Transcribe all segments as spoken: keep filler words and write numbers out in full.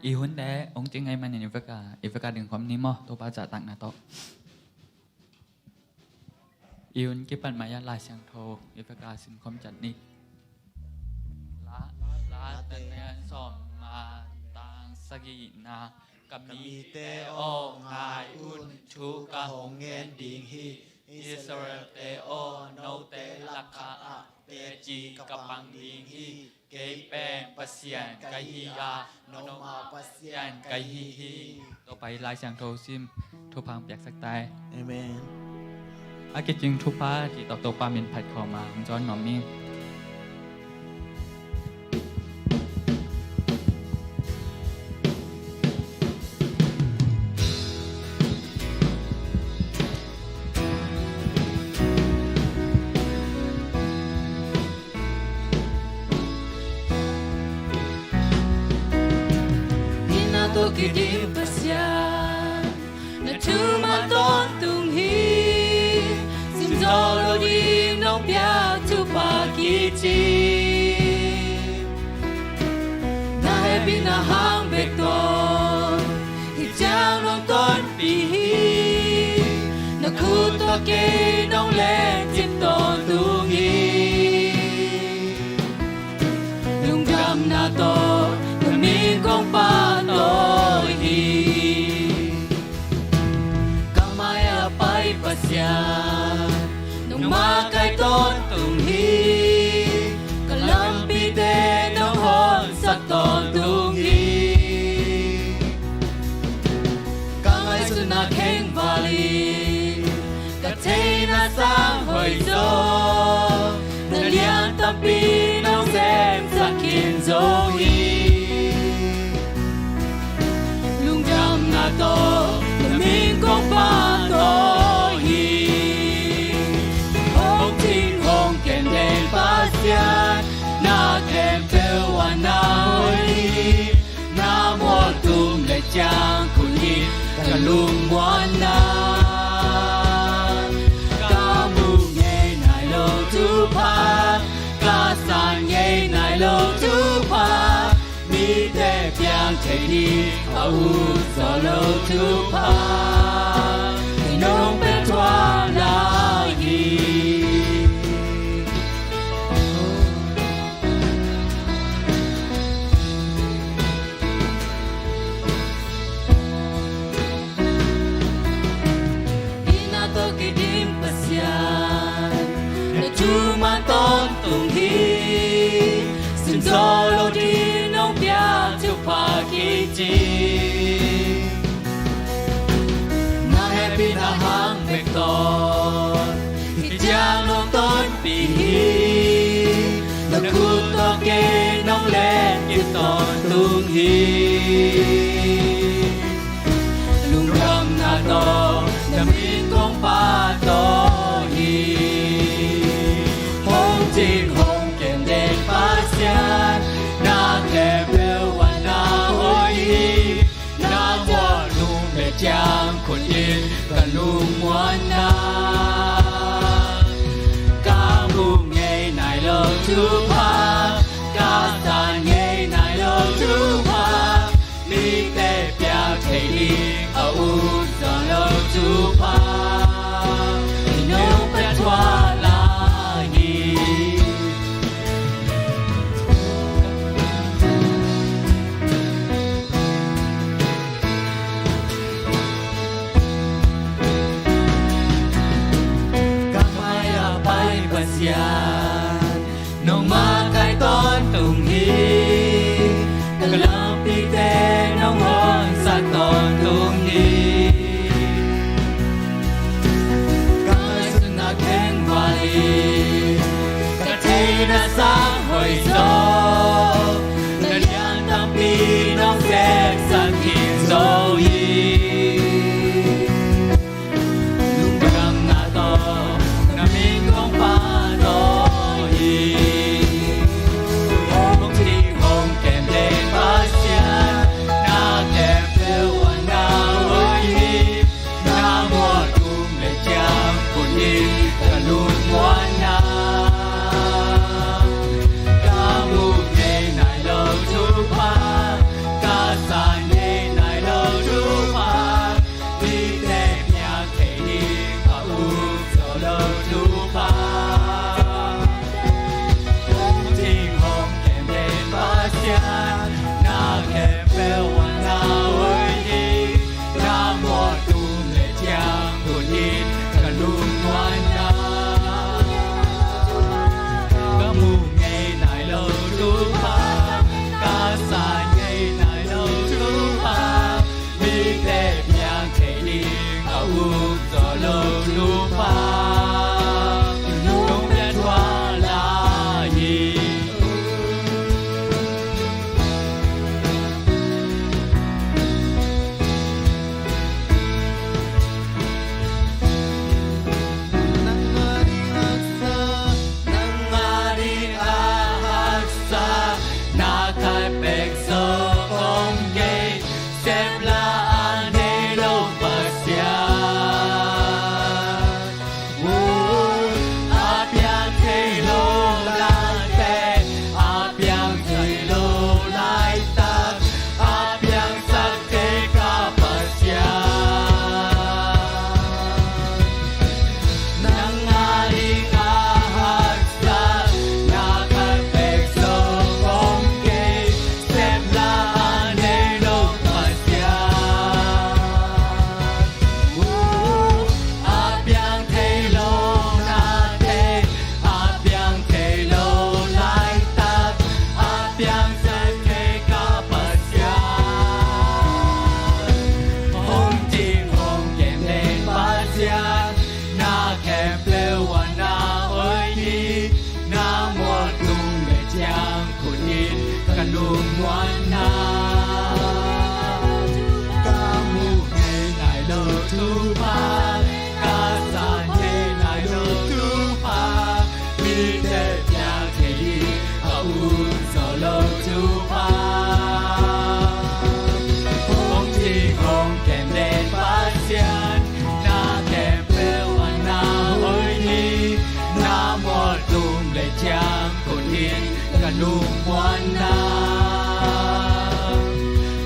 I hun te hong cing ahih manin i vek a, i vek a ding khawm ni maw, Topa zahtakna tawh. I hun kipat mai-ah Lai Siangtho i vek a sim khawm ciat ni. La, Late sawmnga, tang sagihna. Ka mite aw, ngai un, thu ka hong ngen ding hi. Israel-te aw, note lakah ah teci ka pang ding hi. Kei pen Pasian ka hi a, noma Pasian ka hi hi. Topa i Lai Siangtho sim, thupha hong piaksak ta e. Amen. A kicing thupha cih tawh Topa min phat khawm a hong zawn nuam ing. Hihna tawh kidim Pasian, na thuman tawntung hi. Sim zawh loh ding nong piak thupha kici. Na hehpihna hang bek tawh hih ciang nong tonpih hi. Na khut tawh kei nong lengcip tawntung hi. Lungdamna tawh na min kong pahtawi hi. Ka mai-ah pai Pasian, nong makaih tawntung hi. Ka lampite nong honsak tawntung hi. Ka ngaihsutna khengval in ka theihna sang hoih zaw, na lian tampi nong semsak khin zo hi. Lungdamna tawh na min kong pahtawi hi. Hong cing hong kem den Pasian, na khempeuh ah na hoih hi. Na mual tum leh ciang khut in ka lungmuanna. Ka muh ngei nai lo thupha, ka san ngei nai lo thupha, mite piang thei ding a ut zawh lo thupha, kei nong pia thuah lai hi. Hihna tawh kidim Pasian, na thuman tawntung hi. Sim zawh loh ding nong piak thupha kici. Na hehpihna hang bek tawh hih ciang nong tonpih hi. Na khut tawh kei nong lengcip tawntung hi. Lungdamna tawh na min kong pahtawi hi. Hong cing hong kem den Pasian, na khempeuh ah na hoih hi. Na mual tum leh ciang khut in ka lungmuanna. Ka muh ngei nai lo thupha, ka san ngei nai lo thupha, mite piak thei ding a ut zawh lo thupha, kei nong pia thuah lai hi. Ka mai-ah pai Pasian, nong mah Lungmuanna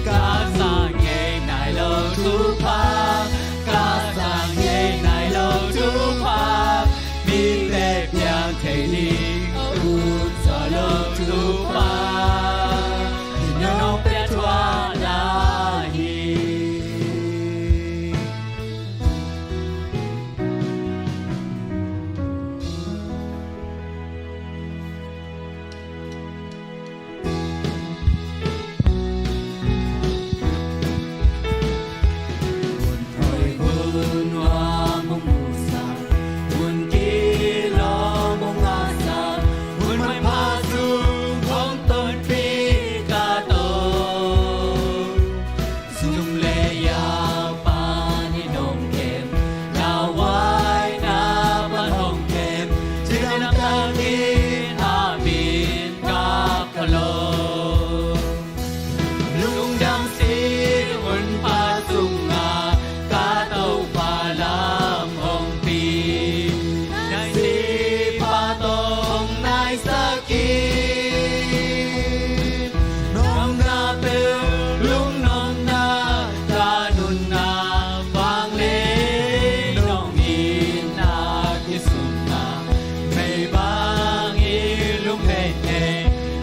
ka sang ngei nai lo thupha, ka sang ngei nai lo thupha, mite piang thei ding ut zaw lo thupha, i nong pia thuah lai hi. Hun hoih hun nuam hong musak, hun kilawm hong ngahsak, hun manpha sung hong tonpih ka tawh. Zum le yak pan in hong kem, lauhuaina pan hong kem, cidam takin a min kap kha lo. Lungdam sik hunpha sungah ka Topa lam hong pi. Nai sipha tawh hong naisak in, nopna peuh lungnopna ka nunna, vanglian nong itna kisunna, mei bangin lungdam ngei.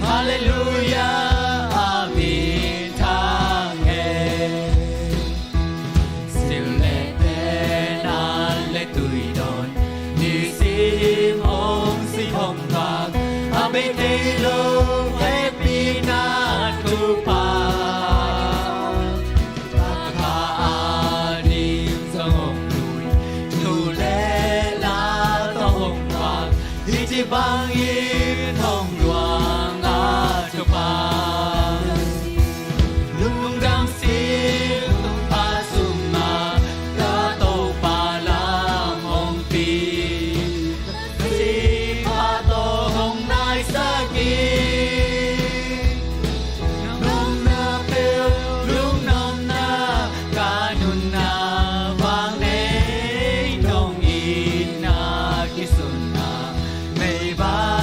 Halleluiah, a min thang hen. Sil le pen, an le tui dawn, nisim hong sik hong vak, a bei thei lo hehpihna thupha. Kha a ding zong hong lui, thu le la tawh hong vak, hih ci bangin hong luang a thupha. Lungdam sik hunpha sungah ka Topa lam hong pi. Sipha tawh hong naisak in, nopna peuh lungnopna ka nunna, vanglian nong itna kisunna, mei bang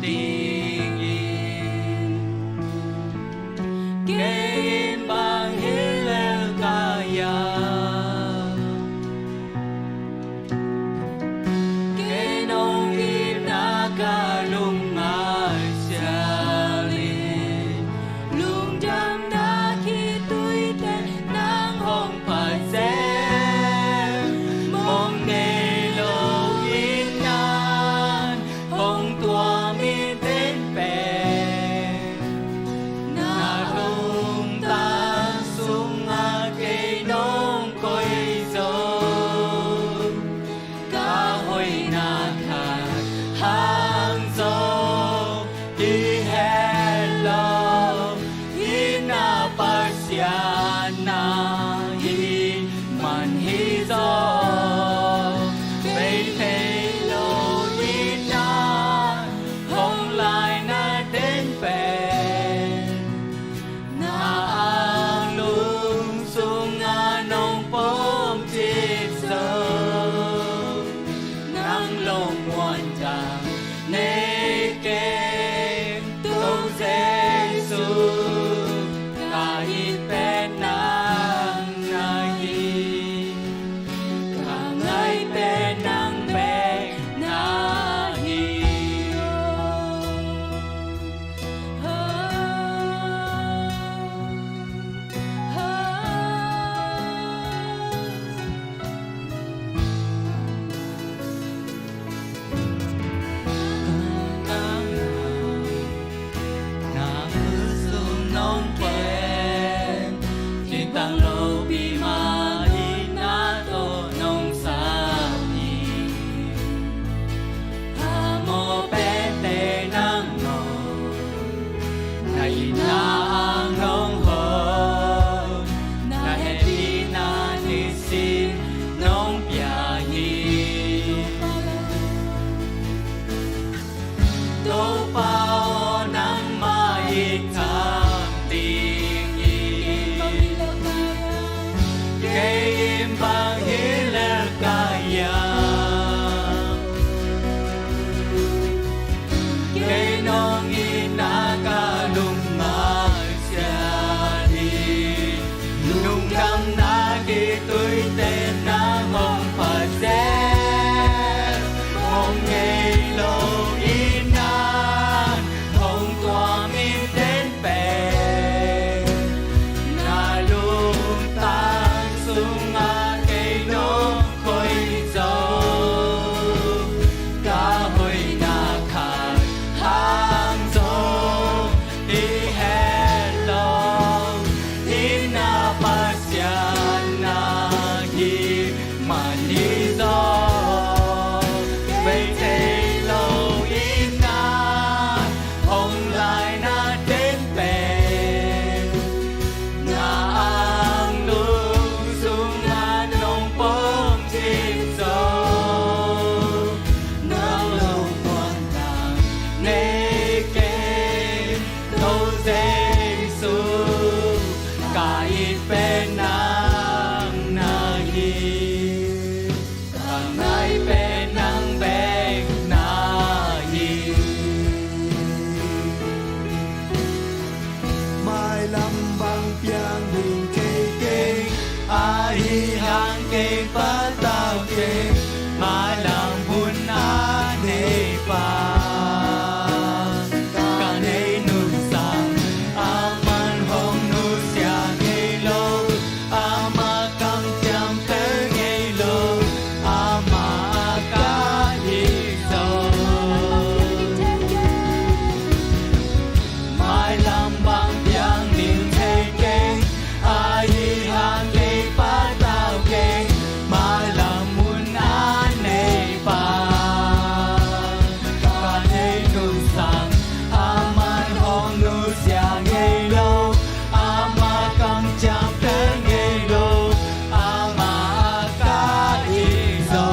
ding in. Kei in bang hi lel ka hiam? Kei nong itna ka lungngaih sial in, lungdamna khitui teh nang hong phat zel. Mong nei lo itna hong tuam in, pen pen na lungtang sungah kei nong koih zo. Ka hoihna khat hang zong i het lo, hih na Pasian na hi man hi zaw. Bei thei lo itna hong laina den pen, na anglung sungah nong pom cip zo. Nang lungmuan tang nei keng, Topa Jesu, ka it pen nang na hi. Ka ngai pen nang bek na hi. Nang sung nong pen, kidang lopi mah itna tawh nong sang hi. Hamo pete nang maw, na itna ang nong hon, na hehpihna nisim nong pia hi. Topa aw, nangmah it tham ding hi. Kei in bang hi lel ka hiam? Kei nong itna ka lungngaih sial in, lungdamna khitui teh nang hong phat zel. Mong nei lo itna hong tuam in, den pen na lungtang sungah kei nong koih zo. Ka hoihna khat hang zong i het lo, hih na Pasian na hi man hi zaw. Bei thei lo itna hong laina den pen, na anglung sungah nong pom cip zo. Nang lungmuan tang nei keng, Topa Jesu, ka it pen nang na hi. Ka ngai pen nang bek na hi. Mailam bang piang ding thei keng, ahi hang kei patau keng, mailam hun a nei pa. Ka neih nungsang, aman hong nusia ngei lo, ama kamciam tel ngei lo, ama a ka hi zo. Mailam bang piang ding thei keng, ahi hang kei patau keng, mailam hun a nei pa. Ka neih nungsang, aman hong nusia ngei lo, ama kamciam tel ngei lo, ama a ka hi zo.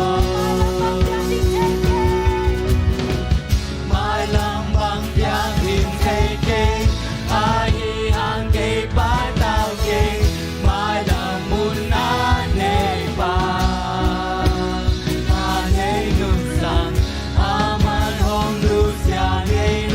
Mailam bang piang ding thei keng, ahi hang kei patau keng, mailam hun a nei pa. Ka neih nungsang, aman hong nusia ngei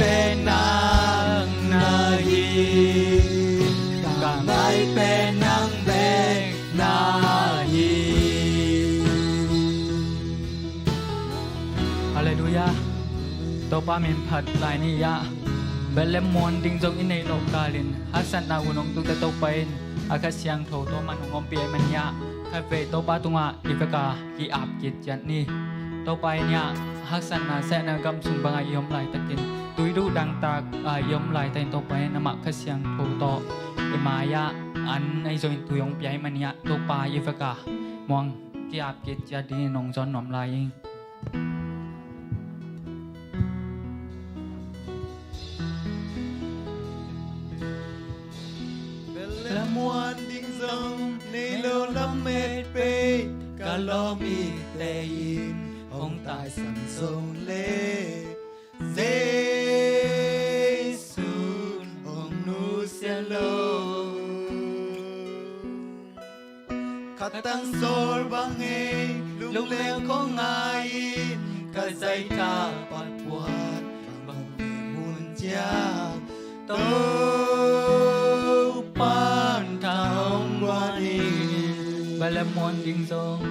pen nang na hi. Ka ngai pen nang bek na hi. Halleluiah. Topa min phat lai ni. Bethlehem muan ding zong i neih loh kalin haksatna hun hong tukte Topa in a Kha Siangtho tawh man hong ompih ahih manin khatvei Topa tungah i vekpi-a ki-ap kiciat ni. Topa in haksatna sehnel gam sung bangah i om laitakin, tui duh dangtak-a i om laitakin Topa in amah Kha Siangtho tawh i mai-ah an ahi zongin tui hong pia ahih manin Topa i vekpi-a muang ki-ap kiciat dingin hong zawn nuam lai ing. Bethlehem muan ding zong nei lo lamet pei, ka lawm itte in hong taisan zong le Jesu hong nusia lo. Khatang sawl bang hei lungleng khawng ngai-in, ka zaitha patpuan bang hong nei hun ciang Topa'n tha hong guan hi. Bethlehem muan ding zong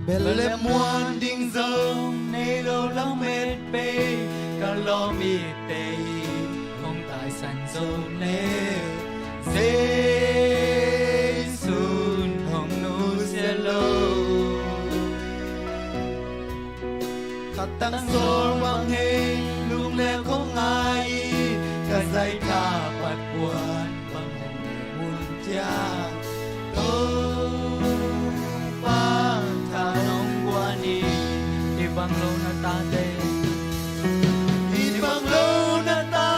Bethlehem muan ding zong nei lo lamet pei, ka lawm itte in hong taisan zong le Jesu hong nusia lo. Khatang sawl bang hei lungleng khawng ngai-in, ka zaitha patpuan bang hong nei hun ciang Topa'n tha hong guan hi. I bang lo na tate, i bang lo na ta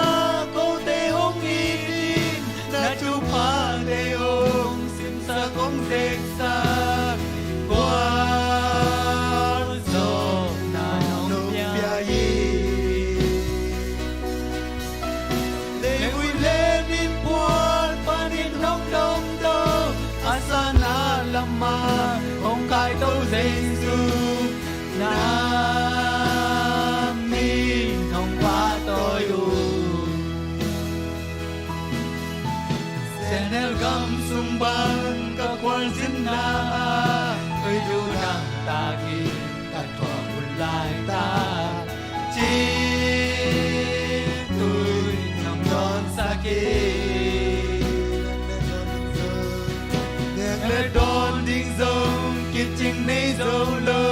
kote hong it in, na thuphate hong simsak hong zeksak, gualzawhna hong pia hi. Leivui le mipual panin hong dongdong, a sanna lamah hong kaito Jesu, na min hong pahtawi un. Sehnel gam sung bang ka khualzinna ah, tui duh dangtakin ka thuak hun laitak, cih tui nong dawnsak hi. Nek le dawn ding zong kicing nei zo lo,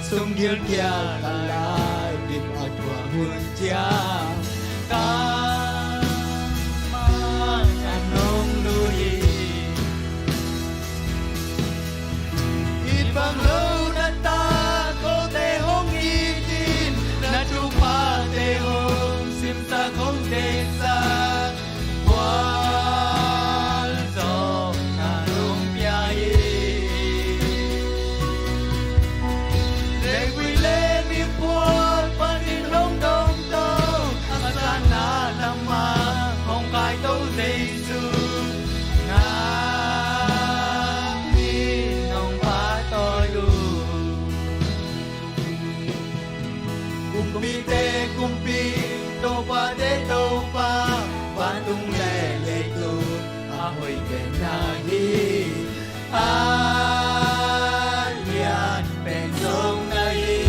sunggil kial a lai dip a thuak hun ciang, kammal an hong lui hi. It bang lo na ta kote hong it in, na thuphate hong simsak hong zeksak, gualzawhna hong pia hi. Leivui le mipual panin hong dongdong, a sanna lamah hong kaito Jesu, na min hong pahtawi un. Kumpite Kumpi, topate Topa, vantung le leitung a hoih pen na hi. A lian pen zong na hi.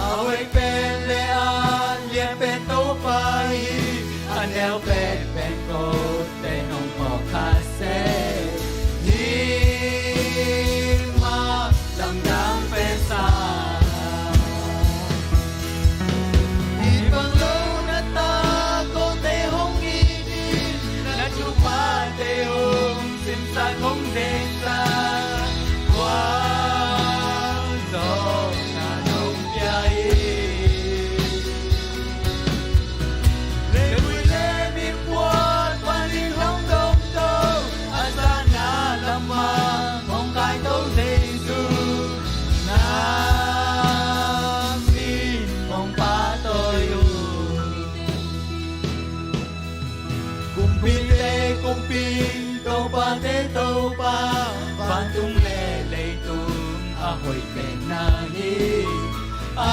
A hoih pen le a lian pen Topa hi. A neu pen pen ko te nong mawk kha se, hih mah lamdang pen sa. It bang lo na ta kote hong it in, na thuphate hong simsak hong zeksak, gualzawhna hong pia hi. Leivui le mipual panin hong dongdong, a sanna lamah hong kaito Jesu, na min hong pahtawi un. Kumpite Kumpi, topate Topa, vantung le leitung a hoih pen na hi. A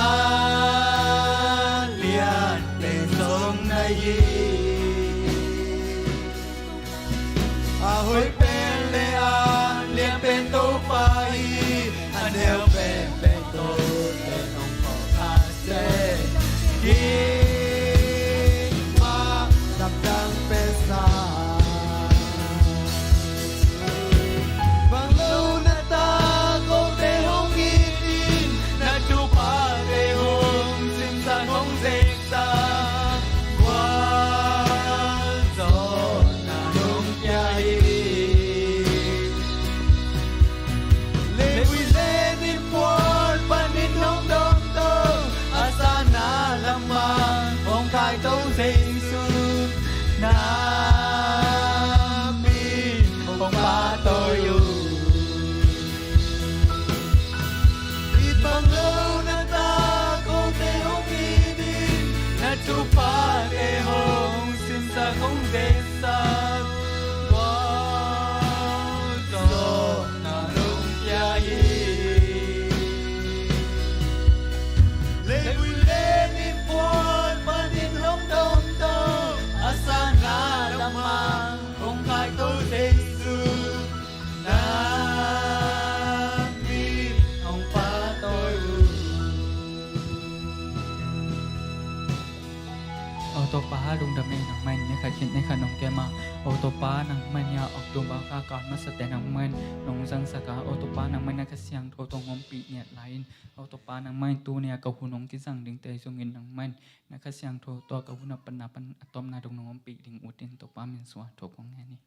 Topa, lungdam ei, nangmah in ni khat khit ni khat nong kem a. O Topa, nangmah in a October kha kal masate nangmah in nong zangsak a. O Topa, nangmah in na Kha Siangtho tawh hong ompih ngiat lai in. O Topa, nangmah in tuni a ka hun hong kizang dingte zongin nangmah in na Kha Siangtho tawh ka hun a panna pan a tawpna dong nong ompih ding ut in Topa min suang tawh kong ngen hi.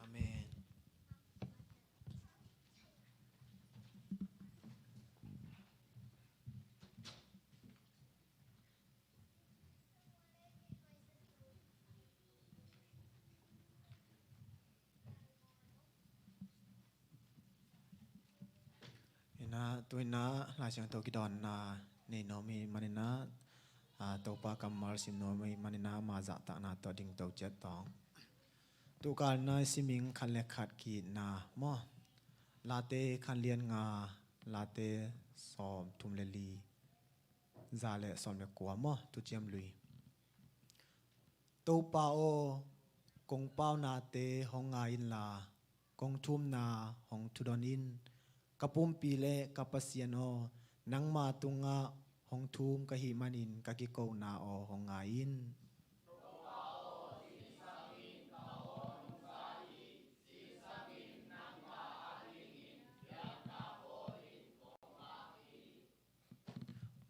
Amen. Ina, tu ina, Lai Siangtho kidawnna nei nuam i hih manin a, a, Topa kammal sim nuam i hih manin a, ama zahtakna tawh ding to ciat tawh. Tukalna i siming khat le khat ki-itna maw. Late khat lian nga, Late sawm thum le li, za le sawm le kua maw, Thuciam Lui. Topa aw, kong paunate hong ngai inla, kong thumna hong thudon in. Ka pumpi le ka Pasian aw, nangma tungah hong thum ka hih manin ka kikona aw hong ngai in.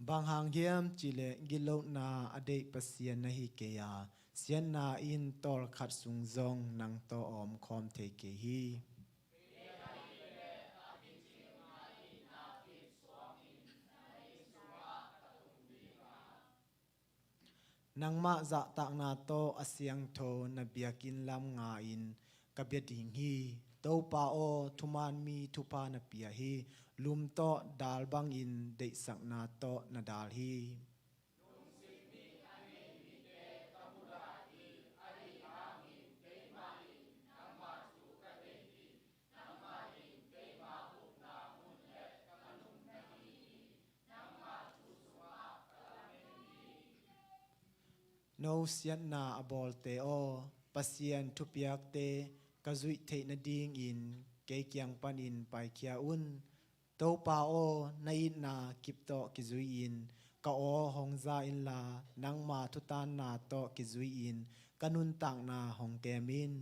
Bang hang hiam cihleh gitlohna a deih Pasian na hi kei a, siatna in tawlkhat sung zong nang tawh a omkhawm thei kei hi. Nangmah zahtakna tawh a siangtho na biakinn lam nga-in ka bia ding hi. Topa aw, thuman mi thupha na pia hi. Lum tawh dal bangin deihsakna tawh na dal hi. No siatna a bawlte aw, Pasian thupiakte ka zuih theih nadingin kei kiang panin paikhia un. Topa aw, na itna kip tawh kizui-in ka aw hong za inla, nangma thutanna tawh kizui-in ka nuntakna hong kem in.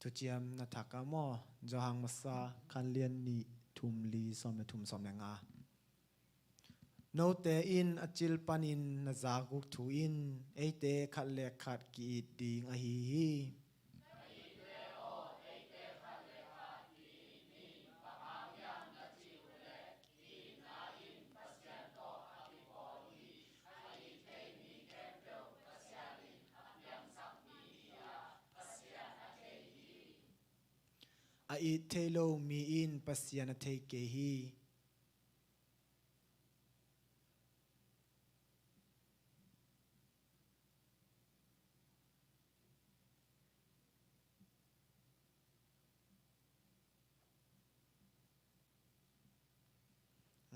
Thuciam na thak a maw, Johan Masa khan lian nih, thum li, sawm le thum, sawm le nga. Note in a cil panin na zak guk thu in eite khat le khat ki-it ding ahi hi. A it thei lo mi in Pasian a thei kei hi.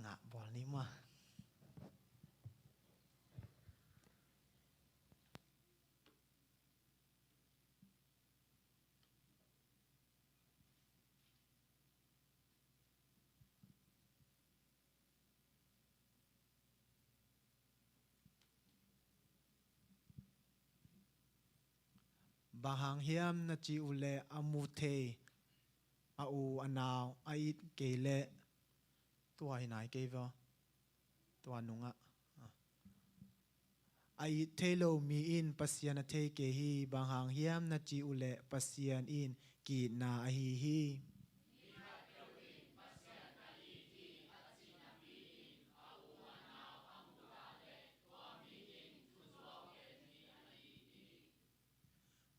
Ngah bawl ni maw. Bang hang hiam na cih uhleh a muh thei a u a nau a it kei leh, tua hi nai kei vaw, tua nungah. A it thei lo mi in Pasian a thei kei hi. Bang hang hiam na cih uhleh Pasian in ki-itna ahi hi.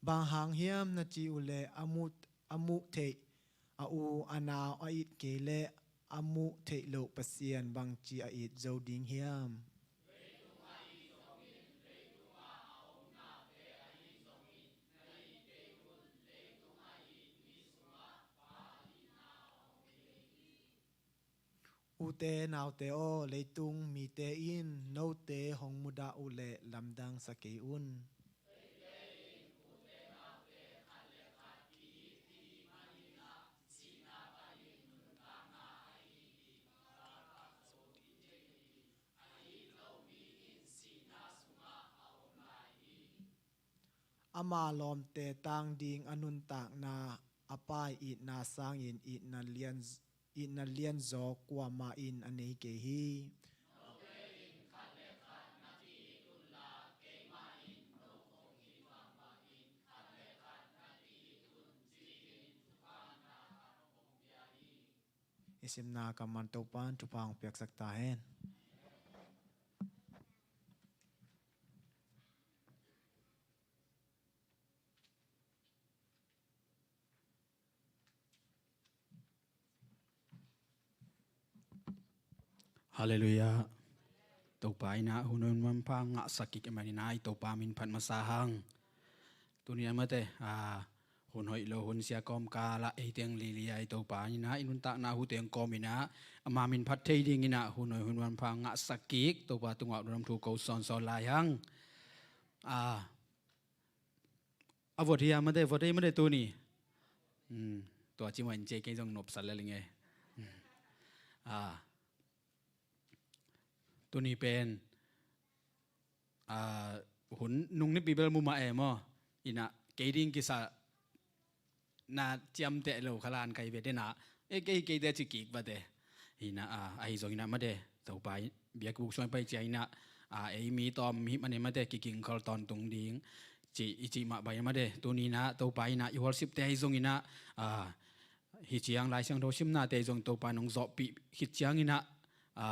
Bang hang hiam na cih uhleh a muh, a muh theih a u a nau a it kei leh a muh theih loh Pasian bangci a it zo ding hiam? Ute naute aw, leitung mite in note hong mudah uhleh lamdang sa kei un. Ama lawmte tang ding a nuntakna a Pa' itna sangin itna lian, itna lianzaw kuamah in a nei kei hi. I simna kammal Topa'n thupha hong piaksak ta hen. Halleluiah. Topa in ah hun hoih hun manpha ngahsak kik ahih manin ah i Topa min phat masa hang. Tuni a mate, a, hun hoih lo hun sia kawmkal ah ei teng lili a i Topa in ah i nuntakna hu teng kawm in ah ama min phat thei dingin ah hun hoih hun manpha ngahsak kik, Topa tungah lungdam thu ko sawnsawn lai hang. A, a vot hi a mate, vot hi mate tuni. Hmm, tua ci mah in ci kei zong nopsa lel ing e. Hmm. A, tuni pen, a, hun nung nipi bel mu mah e maw. In ah kei ding kisa na ciamteh lo khalan kai ve den ah, e, kei, keite ci kik vate. In ah, a, ahi zongin ah mate, Topa i biakbuk suang pai cia in ah, a, ei mi tawm hih manin mate kiging khol tawntung ding ci, i cih mah bang in ah mate, tuni in ah Topa in ah i worshipte ahi zongin ah, a, hih ciang Lai Siangtho simnate zong Topa in hong zawhpih khit ciangin ah, a,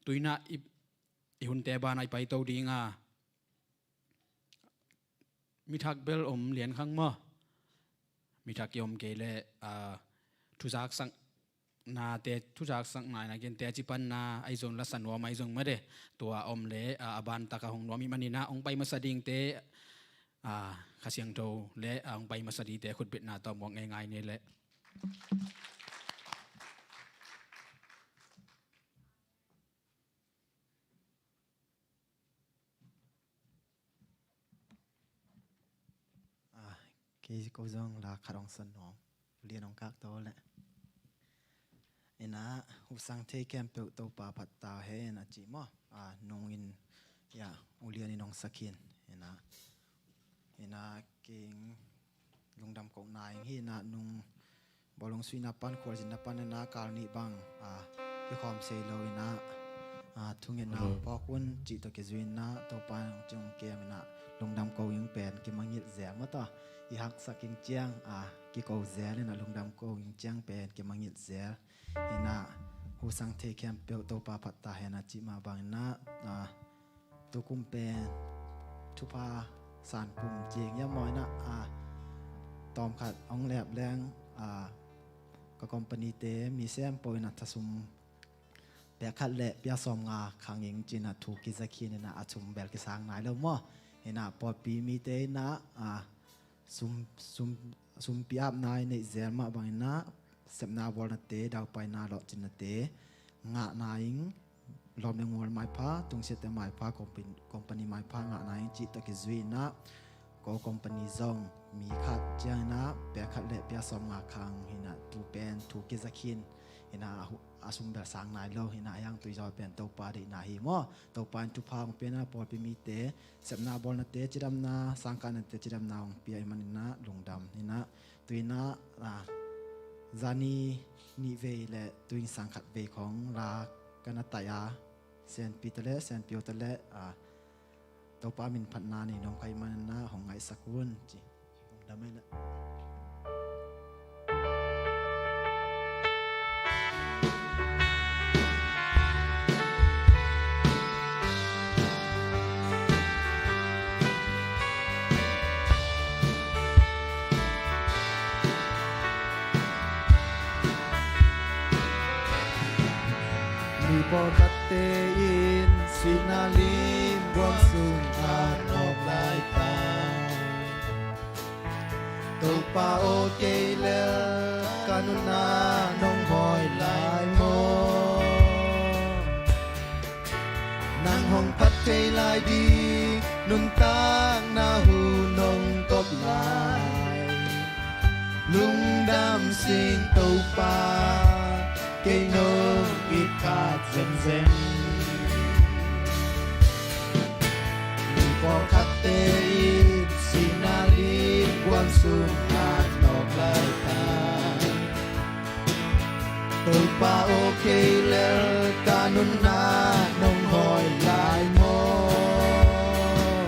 tu in ah i, i hunte ban ah i paito ding a, mi thak bel om lian khang maw. Mi thak i om kei leh, a, thuzaksaknate, thuzaksakna in ah kei teci panna ahi zong, lasa nuam ahi zong mate, tua om leh, a, a ban tak a hong nuam ahih manin ah hong pai masa dingte, a, Kha Siangtho leh, a, hong pai masa dingte khutbetna tawh muak ngeingai ni leh. A, kei ko zong la khat hong sawn nuam. Lian hong kak to leh. In ah, husang thei khempeuh Topa phat ta hen a ci maw. A, nung in, ya, ulian in hong sak in. In ah, in ah, kei lungdam kohna ing hi in ah, nung bawlung suina pan, khualzinna pan in ah kal nih bang, a, kikhawm sei lo in ah, a, thungen ah, hello, phawk un cih tawh kizui in ah Topa in hong ci hong kem in ah lungdam ko ing pen kimangngilh zel maw tawh. I haksa kik ciang, a, kiko zel in ah lungdam ko ing ciang pen kimangngilh zel. In ah, husang thei khempeuh Topa phat ta hen a cih mah bang in ah, a, tukum pen thupha san kum cing ia maw in ah, a, tawmkhat hong lep leng, a, ka company-te mi sem peuh in ah thasum pek khat le pia sawmnga khang ing ci in ah thu kiza khin in ah a sum bel kisang nai lo maw. In ah pawlpi mite in ah, a, sum, sum, sumpi apna i neih zel mah bang in ah sepna bawlnate, daupaina lawhcinnate ngahna ing, lawm le ngual maipha, tungsiahte maipha, company, company maipha ngahna ing cih tawh kizui in ah ko company zong mi khat ciang in ah pek khat le pia sawmnga khang hi in ah tu pen thu kiza khin in ah a hu-, a sum bel sang nai lo hi in ah, a hiang tui zaw pen Topa deihna hi maw. Topa in thupha hong pia in ah pawlpi mite sepna bawlnate cidamna, sangkahnate cidamna hong pia ahih manin ah lungdam in ah, tu in ah, a, zani nih vei le tu in sangkhat vei khong la ka na taih a, Senpi te le Senpio te le, a, Topa min phatna nei nuam ka hih manin ah hong ngaihsak un ci. Lungdam ei leh. Mi pawlkhatte in sihna lim guam sung a nawk laitak, Topa aw kei lel ka nunah nong hawi lai maw? Nang hong phat thei lai ding nuntakna hun hong kop lai. Lungdam sing Topa, kei nong it khat zenzen. Mi pawlkhatte in sihna li Kei lel ka nunna nong hawi lai maw?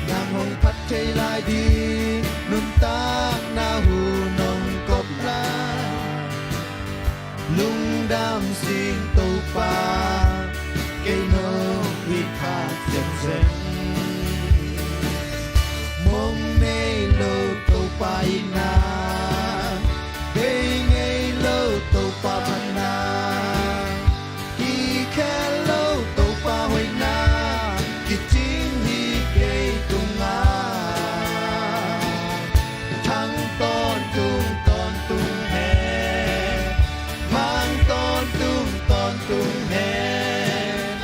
Nang hong phat thei lai ding nuntakna hu nong kop lai. Lungdam sing Topa, kei nong it phat semsem. Mong nei lo Topa itna, bei ngei lo Topa phatna, kikhel lo Topa hoihna, kicing hi kei tungah. Thang tawntung tawntung hen, mang tawntung tawntung hen,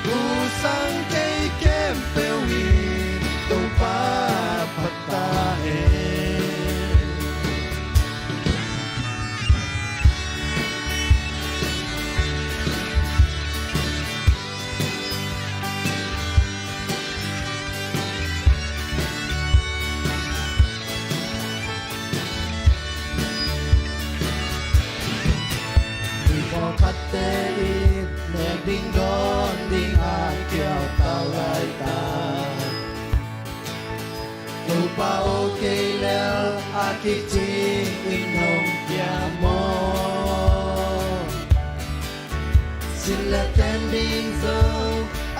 usang thei khempeuh in Topa phat ta hen. Mi pawlkhatte in nek ding dawn ding a kiau tau laitak, Topa aw kei lel a kicing in nong pia maw? Sin le tem ding zo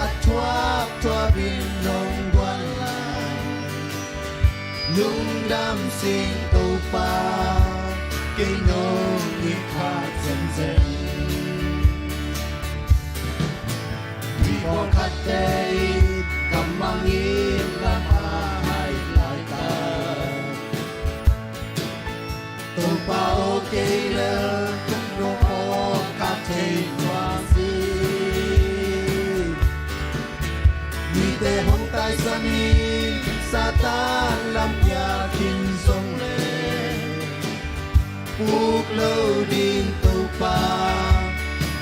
a thuak thuak in nong guan lai. Lungdam sing Topa, kei nong it phat semsem. Mi pawlkhatte in kam mangin lam a hai laitak, Topa aw kei lel tung nong aw ka thei nuam hi. Mite hong taisan in Satan lam piak khin zong leh, puk lo ding Topa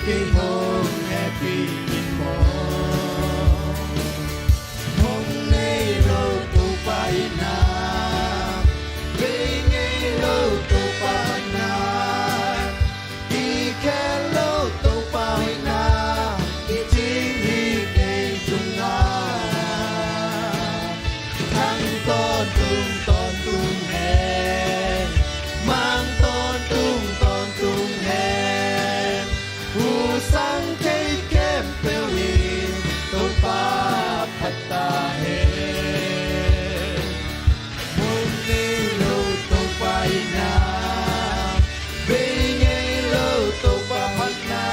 kei hong hehpih in maw? Mong nei lo Topa itna, bei ngei lo Topa phatna, kikhel lo Topa hoihna, kicing hi kei tungah. Thang tawntung tawntung hen, mang tawntung tawntung hen, usang thei khempeuh in Topa phat ta hen. Mong nei lo Topa itna, bei ngei lo Topa phatna,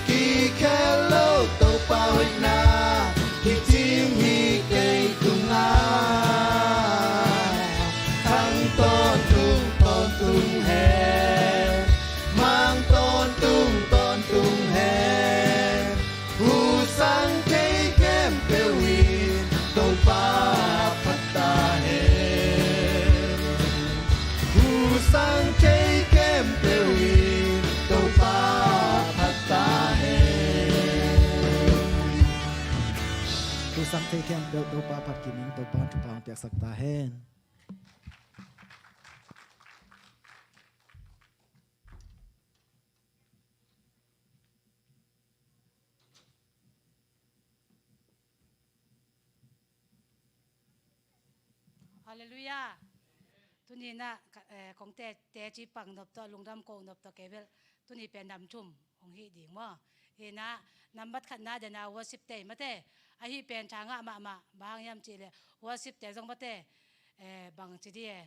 kikhel lo Topa hoihna, kicing hi kei tungah. Thang tawntung tawntung hen, mang tawntung tawntung hen, usang thei khempeuh in Topa phat ta hen. Usang thei khempeuh in Topa phat ta hen. Usang thei khempeuh Topa phat kim ing. Topa in thupha hong piaksak ta hen. Halleluiah. Tuni-in ah, ka, eh, kong te, teci pang nop tawh, lungdam ko nop tawh kei bel tuni pen nam thum hong hih ding maw? Hi-in ah, nambat khatna den ah worship te mate. Ahi pen tha ngah mahmah, bang hang hiam cih leh worship te zong mate, eh, bang ci dih e,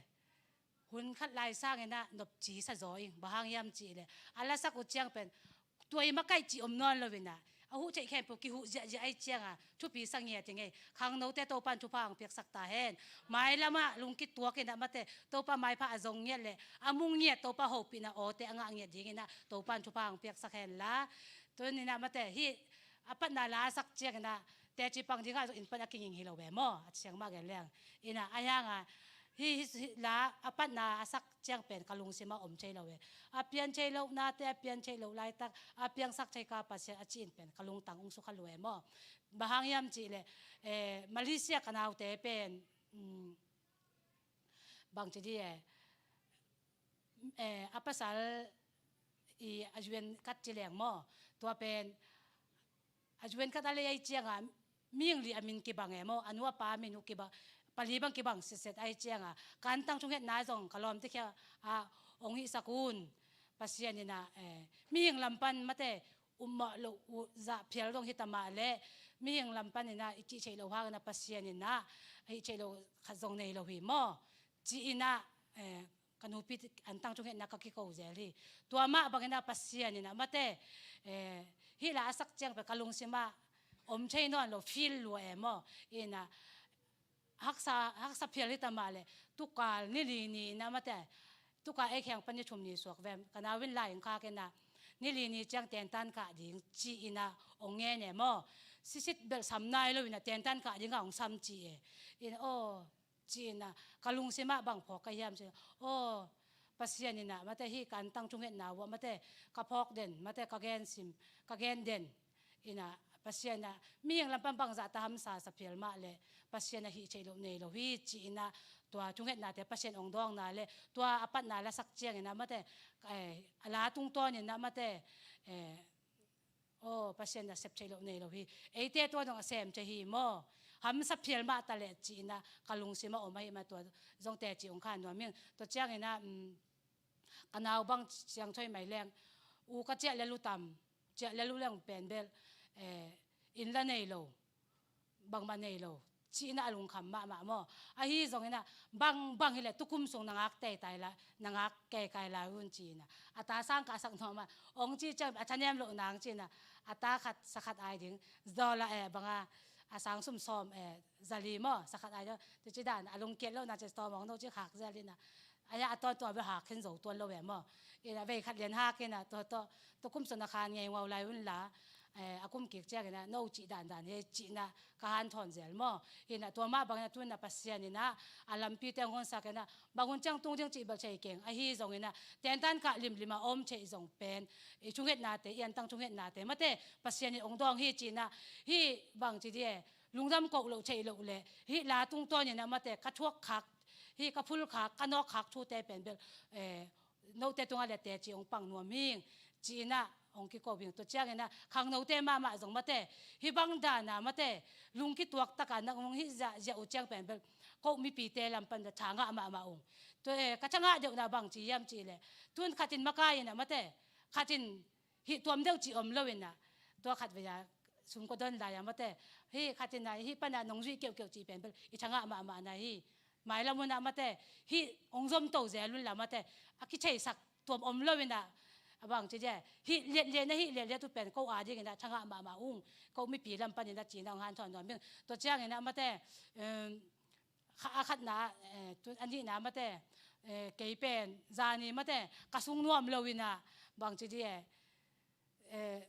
hun khat lai sangin ah nopci sa zaw ing. Bang hang hiam cih leh a lasak uh ciang pen tuai makaih cih om nawn lo-in ah, a huh theih khempeuh kihuh ziahziah ahih ciangin thupi sa ngiat ing ei. Khangnote Topa in thupha hong piaksak ta hen. Mailam ah lungkituak in ah mate, Topa maipha a zong ngiat leh a mu ngiat, Topa hopihna awte a ngah ngiat dingin ah Topa in thupha hong piaksak hen la. Tuni-in ah mate, hih a patna la a sak ciangin ah teci pang dingah zong inn pan a kinging hi lo ve maw, a ciang mah gen leng. In ah, ahi hangin hih, hih, hih la a patna a sak ciang pen ka lungsim ah om thei lo ve. A pian thei lohnate, a pian thei loh laitak, a piangsak thei ka Pasian a cih in pen ka lungtang hong sukha lua e maw? Bang hang hiam cih leh, eh, Malaysia ka naute pen, mm, bang ci dih e, eh, a pasal i a U N card ci leng maw. Tua pen a U N card a lei ahih ciangin mihing li a min kibang e maw, a nu a pa min uh kibang, pali bang kibang sitset ahih ciangin ka antang thungetna zong ka lawmte kiangah hong hisak un. Pasian in ah, eh, mihing lam pan mate, um mah loh uh zah phial dong hi ta mah leh, mihing lam pan in ah i cih theih loh hangin ah Pasian in ah hih theih loh khat zong nei lo hi maw, ci-in ah, eh, ka nupi antang thungetna ka kiko zel hi. Tua mah bangin ah Pasian in ah mate, eh, hih la a sak ciang pen ka lungsim ah om thei nawn lo, feel lua e maw. In ah haksa, haksa phial hi ta mah leh, tukal ni li ni in ah mate, tukal ei kheng pan ni thum ni suak ve, ka nau in lai in khak in ah, ni li ni ciang tentan kah ding ci-in ah hong ngen e maw. Sisit belh sam nai lo in ah tentan kah ding ah hong sam ci e. In ah, aw, ci-in ah ka lungsim ah bang phawk ka hiam ci-in ah, aw, Pasian in ah mate, hih ka antang thungetna uh ah mate, ka phawk den mate, ka gen sim, ka gen den in ah Pasian in ah mihing lam pan bangzah ta hamsa sa phial mah leh Pasian in ah hih theih loh nei lo hi ci-in ah tua thungetnate Pasian hong dawngna leh tua a patna la sak ciangin ah mate, eh, a la tungtawnin ah mate, eh, aw, Pasian in ah sep theih loh nei lo hi. Eite tua dong a sem thei hi maw. Hamsa phial mah ta leh ci-in ah ka lungsim ah om ahih mah tua zong teci hong khan nuam ing. Tua ciangin ah, um, ka nau bang siangtho hi mai leng, u ka ciah lel uh tam, ciah lel uh leng pen belh, eh, inn la nei lo, bangmah nei lo ci-in ah a lungkham mahmah maw. Ahi zongin ah bang, bang hi leh tukum sung na ngak teitai la, na ngak keikai lai un ci-in ah a ta sang kah sak nuam ah, hong cih ciang a thanem loh nang ci-in ah a ta khat sa khat ai ding, zaw la e bang a, a sang sum sawm, eh, za li maw, sa khat ai ding, tu ci dan a lungkiat loh na ci tawm hong no ci khak zel in ah, a ya a tawntung a bel hak khin zo tuan lo e maw. In ah vei khat lian hak in ah tua, tua, tua kum sung na khan ngei ngau lai un la, eh, a kum kik ciangin ah no cih dandan hi ci-in ah ka hanthawn zel maw. In ah tua mah bangin ah tu-in ah Pasian in ah a lampite hong honsak in ah bang hun ciang tung ding cih bel thei keng. Ahi zongin ah tentan kah limlim a om theih zong pen i thungetnate, i antang thungetnate mate Pasian in hong dawng hi ci-in ah, hih bang ci dih e, lungdam koh loh theih loh leh hih la tungtawnin ah mate ka thuak khak, hih ka phul khak, ka nawk khak thute pen belh, eh, note tungah leh teci hong pang nuam hing ci-in ah hong kiko hing. Tua ciangin ah khangnote mahmah zong mate, hih bang dan ah mate, lungkituak tak a nang hong hih ziahziah uh ciang pen belh ko mipite lam pan bel tha ngah mahmah ung. Tua, eh, ka tha ngah deuhna bang ci hiam cih leh, tu-in khat in makai in ah mate, khat in hih tuam deuh cih om lo in ah, tua khat vei a sum ka don lai a mate, hih khat in ah hih pan ah nong zuih keuhkeuh cih pen belh i tha ngah mahmah na hi. Mailam hun ah mate, hih hong zom to zel un la mate, a kitheisak tuam om lo in ah, a bang ci dih e, hih liatliat na hih liatliat uh pen ko a dingin ah tha ngah mahmah ung, ko mipi lam panin ah ci-in ah hong hanthawn nuam hing. Tua ciangin ah mate, um, kha-, a khatna, eh, tu, a nihna mate, eh, kei pen zani mate ka sung nuam lo in ah, bang ci dih e, eh,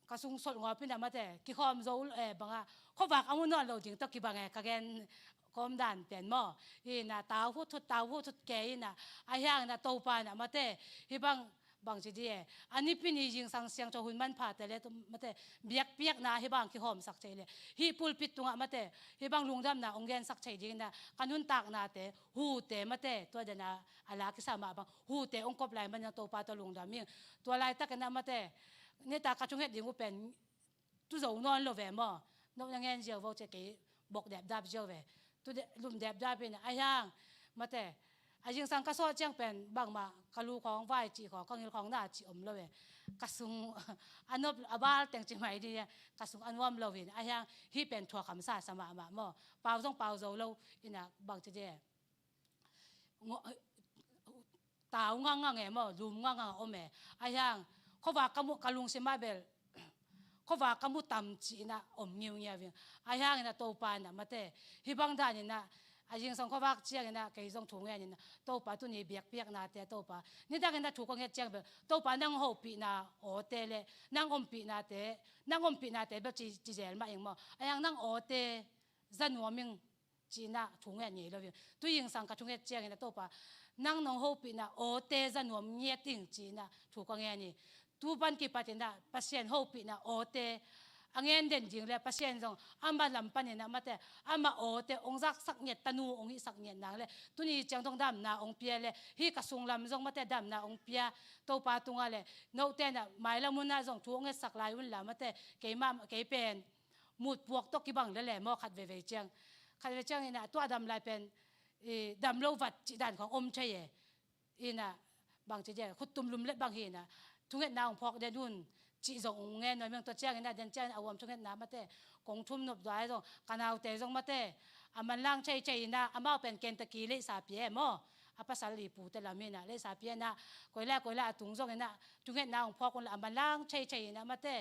ka sung solh ngawp in ah mate, kikhawm zo, eh, bang a, khuavak a mu nawn lo ding tawh kibang e, ka gen kawm dan pen maw. In ah tau huthut, tau huthut kei in ah, ahi hangin ah Topa in ah mate, hih bang, bang ci dih e, a nipi ni zingsang siangtho hun manphate leh tu mate, biakpiakna hih bang kihawmsak thei leh, hih pulpit tungah mate, hih bang lungdamna hong gensak thei dingin ah ka nuntaknate, hute mate, tua dan a a la kisa mah bang, hute hong kop lai manin ah Topa tawh lungdam hing. Tua laitakin ah mate, nitak ka thunget ding uh pen tu zo nawn lo ve maw. No na ngen ziau vo ci-a kei bok depdap ziau ve. Tu de, lum depdap in ah, ahi hang mate, a zingsang ka sawt ciang pen bangmah ka lu khawng, vai cih khawng, ka ngil khawng na cih om lo ve. Ka sung a nop, a bal teng ci mai dih e, ka sung a nuam lo in, ahi hang hih pen thuak hamsa sa mahmah maw. Pau zong pau zo lo in ah, bang ci dih e, ngo-, tau ngangngang e maw, lum ngangngang a om e. Ahi hang khuavak ka mu, ka lungsim ah bel khuavak ka mu tam ci-in ah om ngiungiau ing. Ahi hangin ah Topa in ah mate, hih bang danin ah, a zingsang khuavak ciangin ah kei zong thu ngenin ah, Topa tuni biakpiaknate Topa, nidangin ah thu ka nget ciang bel Topa nang hopihna awte leh nang ompihnate, nang ompihnate bel ci, ci zel mah ing maw. Ahi hang nang awte za nuam ing ci-in ah thu ngen ngei lo hi. Tu zingsang ka thunget ciangin ah Topa, nang nong hopihna awte za nuam ngiat ing ci-in ah thu ka ngen hi. Tu pan kipatin ah Pasian hopihna awte a ngen den ding le Pasian zong ama lam panin ah mate, ama awte hong zaksak ngiat, tanu hong hihsak ngiat nang le tuni ciang dong damna hong pia le hih ka sunglam zong mate damna hong pia Topa tungah le note in ah mailam hun ah zong thu hong ngetsak lai un la mate, keimah kei pen mutpuak tawh kibang le le maw khat veivei ciang, khat veivei ciang in ah tua dam lai pen i dam lo vat cih dan khong om thei e. Ina bang ci dia khuttum lum let bang hi ina thungetna hong phawk den un cih zong hong ngen nuam ing. Tua ciangin ah den ciangin a uam thungetna mate kong thum nop duai zong ka naute zong mate a manlang thei thei ina amau pen Kentucky leihsa pia e maw, a pasal i pute lam ina leihsa pia ina koila koila a tung zong ina thungetna hong phawk un la a manlang thei thei ina mate,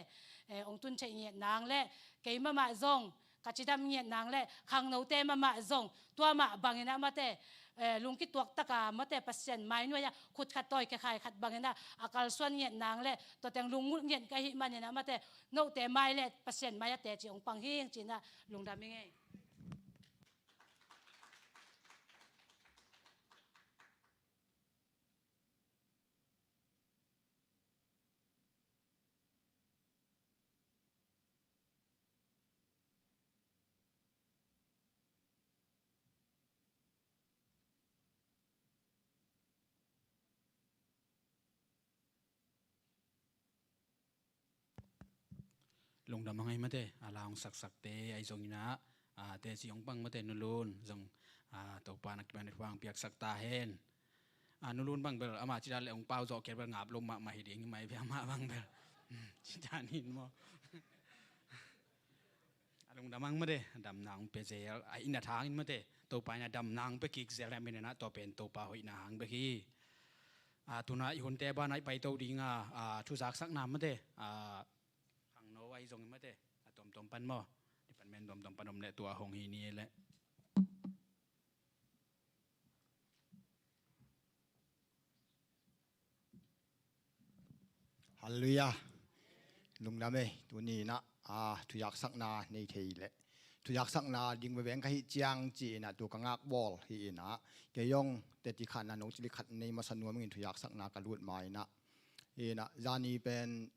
eh, hong tun thei ngiat nang le kei mahmah zong ka cidam ngiat nang le khangnote mahmah zong tua mah bangin ah mate, eh, lungkituak taka mate Pasian mai nuai ah khut khat tawi khe khai khat bangin ah a kalsuan ngiat nang le tua teng lungngulh ngiat ka hih manin ah mate note mai le Pasian mai a teci hong pang hing ci-in ah lungdam ing ei. Lungdam a ngai mate a la hong saksakte ahi zongin ah, a, teci hong pang mate Nu Lun zong, a, Topa na kipan huang piaksak ta hen. A, Nu Lun bang bel ama cita le hong pau zawh kel bel ngap lo mahmah hi ding hi mai ve ama bang bel. Cita nin maw? A lungdam ang mate, a damna hong pia zel a ina thang in mate, Topa ina damna hong pia kik zel a minena tua pen Topa hoihna hang bek hi. A, tuna i hunte bana i paito dinga, a, thuzaksakna mate, a, khangno ahi zongin mate a tuamtuam pan maw, i pan men tuamtuam pan om le tua hong hi ni le. Halleluiah. Lungdam ei, tuni inah, a, thuyaksakna nei thei leh thuyaksakna ding veveng ka hih ciang ci inah tu ka ngakbawl hi inah kei zong teti khatna no cili khat nei masa nuam ingin thuyaksakna ka lut ma inah. Inah zani pen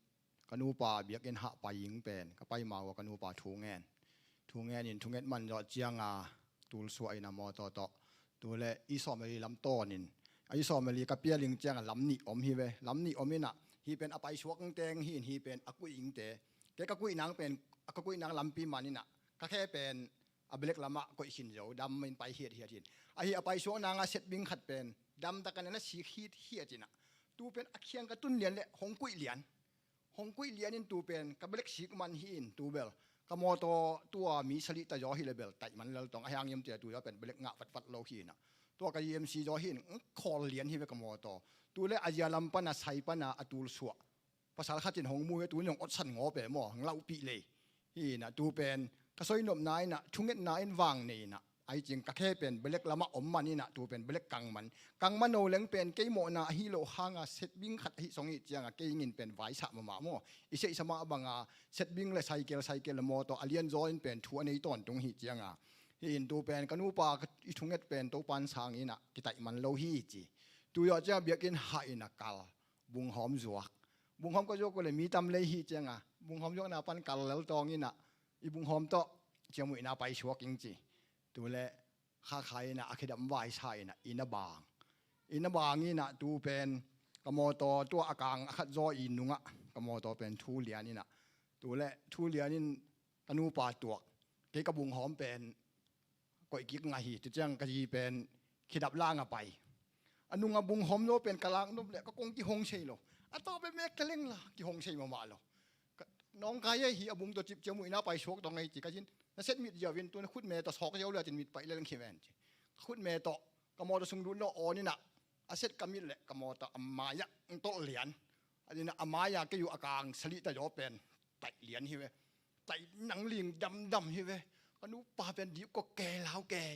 ka nupa biakinn hah pai ing pen ka pai ma uh a ka nupa thu ngen. Thu ngen in thunget man zawh cianga tulsuah in a mawtaw tawh. Tule i sawmeli lam tawn in a i sawmeli ka pial ing cianga lam nih om hi ve. Lam nih om inah hih pen a paisuak ing teng hi in hih pen a kuih ingte. Kei ka kuih nang pen a ka kuih nang lampi man inah ka khe pen a belek lamah koih khin zo dam in pai hiathiat hin. Ahi a paisuak nanga setbing khat pen damtakan a na sik hithiat inah tu pen a khiang ka tun lian le hong kuih lian. Hong kuih lian in tu pen ka belek sik man hi in tu bel ka mawtaw tua mi salih ta zaw hi le bel taih man lel tong a hiang hiam tia tu zaw pen belek ngah vatvat lo hi inah tua ka E M C zaw hi in khawl lian hi ve ka mawtaw. Tu le a zia lam pana sai pana a tulsuah pasal khat in hong mu hi a tu in hong otsan ngaw pe maw hong lauhpih lei. Hi inah tu pen ka soinopna inah thungetna in vang nei inah ai cing ka khe pen belek lamah om man inah tu pen belek kang man. Kang man o leng pen kei mawhna ahi loh hanga setbing khat ahi song ih cianga kei ingin pen vaisah mahmah maw. I seihsa mah banga setbing le saikel saikel le mawtaw a lianzaw in pen thu a nei tawntung hi cianga hi in tu pen ka nupa i thunget pen Topan sang inah kitaih man lo hi ci. Tu zawh cianga biakinn hah inah kal bunghawm zuak. Bunghawm ka zuak uh le mi tam lei hi cianga bunghawm zuakna pan kal lel tawng inah i bunghawm tawh ciamuihna paisuak ing ci. Tule khakhai inah a khidam vaisa inah inn a bang. Inn a bang inah tu pen ka mawtaw tua a kang a khat zaw i nungah ka mawtaw pen thu lian inah tule thu lian in ka nupa tuak. Kei ka bunghawm pen koih kik ngah hi. Tua ciang ka zi pen khidap la ngah pai. A nunga bunghawm zaw pen ka lak nop le ka kong kihong sei lo. A tawh pen mek ka leng la kihong sei mahmah lo. Nawngkai ei hi a bung tawh cip ciamuihna paisuak tawh ngei ci ka zin na set mit ziau in tu na khutme tawh sawk ziau le a cin mit paih leleng hi ven ci. Ka khutme tawh ka mawtaw sung lut lo awn inah a set ka mit le ka mawtaw a mai-ah ng tolh lian. A dinah a mai-a kei uh a kang salih ta zaw pen taih lian hi ve. Taih nang ling damdam hi ve. Ka nupa pen dip kawk kei lau kei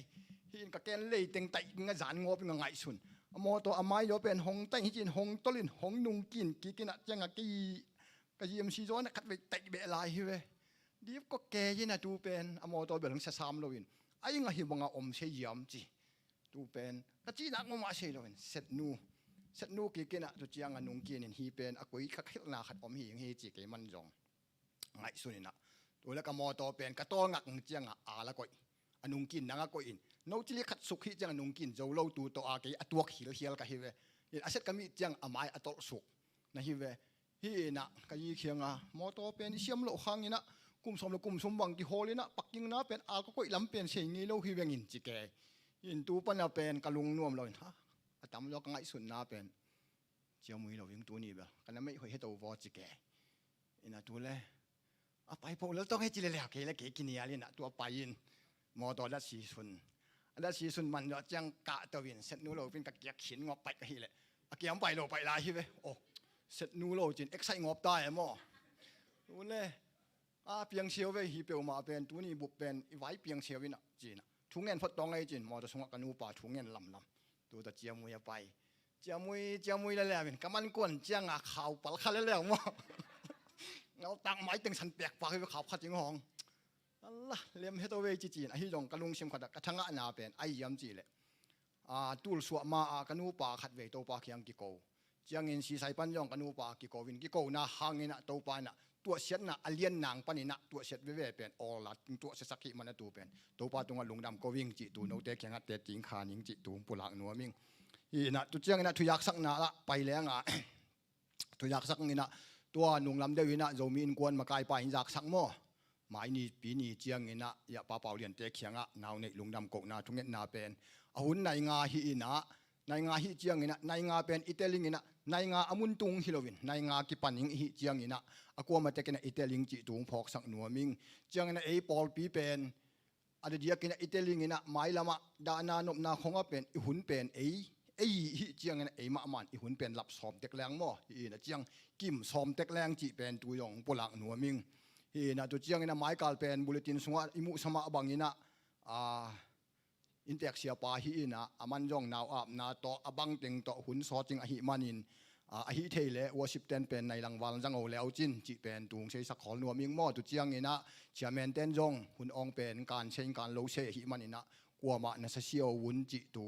hi in ka ken lei teng taih ding a zan ngawp in a ngaihsun. A mawtaw a mai zaw pen hong taih hi ci in hong tolh in hong nung kin kik inah cianga kei ka E M C zaw na khat vei taih beh lai hi ve. Dip kawk kei inah tu pen a mawtaw bel hong siasam lo in a ing ahi banga om sei ziam ci. Tu pen ka cihnak mahmah sei lo in setnu setnu kik inah tu cianga nung kin in hi pen a koi ka khelhna khat om hi ing hi ci kei man zong ngaihsun inah Tua le ka mawtaw pen ka tawl ngak ciangah a la koih, a nungkin nang a koih in, no cili khat suk hih ciangah nungkin zo lo tu tawh a kei a tuak hilhial ka hi ve. In a set ka mih ciangah a mai a tolh suk na hi ve. Hih inah ka zi khiangah mawtaw pen i siam loh khanginah kum sawm le kum sawm bang kihawl inah parking na pen a ka koih lam pen sei ngei lo hi vengin ci kei. In tu pana pen ka lungnuam lo in ha, a tam zaw ka ngaihsutna pen Ciamui lo ing tuni bel ka na meih hoih heto vaw ci kei. Inah tu le a pai poh lel tawng he ci leleu kei le kei kinial inah tua pai in mawtaw dat sisun, a dat sisun man zawh ciang kahto in setnu lo pin ka kiak khin ngawp paih ka hih leh a kiam pai lo paih lai hi ve. Oh, setnu lo cin excite ngawp ta e maw? Tu le a piangsiau ve hi peuhmah pen tuni bup pen i vai piangsiau inah cinah thu ngen phot tawng ei cin mawtaw sungah ka nupa thu ngen lamlam. Tuta ciamui a pai. Ciamui ciamui leleu in ka man kuan ciangah khau pal kha leleu maw? Ngaltak mai teng san pekpak hi ve khau kha cing hawng. Allah, lem heto vei ci cin ahi zong ka lungsim khatah ka thangahna pen ai ziam cih leh a, tulsuah ma a ka nupa khat vei Topa kiang kiko. Ciangin sisai pan zong ka nupa kiko in kikona hanginah Topa inah tuahsiatna a lian nang paninah tuahsiat veve pen awla tuahsiasak hih mana tu pen Topa tungah lungdam ko ing cih tu note kiangah teting khan ing cih tu pulak nuam ing. Hih inah tu cianginah thuyaksakna lah pai lengah thuyaksakna inah tua nunglam deuh inah Zomi Innkuan makaipa in zaksak maw? Mai ni pi ni cianginah Yah Pa Pau Liante kiangah nau neih lungdam kohna thungetna pen a hun nai nga hi inah nai nga hi cianginah nai nga pen i telinginah nai nga a mun tung hi loin nai nga kipan ing i hih cianginah a kuama tekinah i teling cih tung phawksak nuam ing. Cianginah ei pawlpi pen a diakdiakinah i telinginah mailamah dahna nopna khongah pen i hun pen ei ei i hih cianginah ei mahmah in i hun pen lap sawm tek leng maw? Hi inah ciang kim sawm tek leng cih pen tu zong pulak nuam ing. Hi inah tu cianginah maikal pen bulletin sungah i muhsa mah banginah a, inntek siapa hi inah a man zong nau apna tawh a bangteng tawh hun sawt ing ahih manin a, ahi thei leh worship ten pen nai langval zang o leu cin cih pen tung seisak khawl nuam ing maw? Tu cianginah chairman ten zong hun awng pen kan sei kan lo sei ahih maninah kuamah na sasia o un cih tu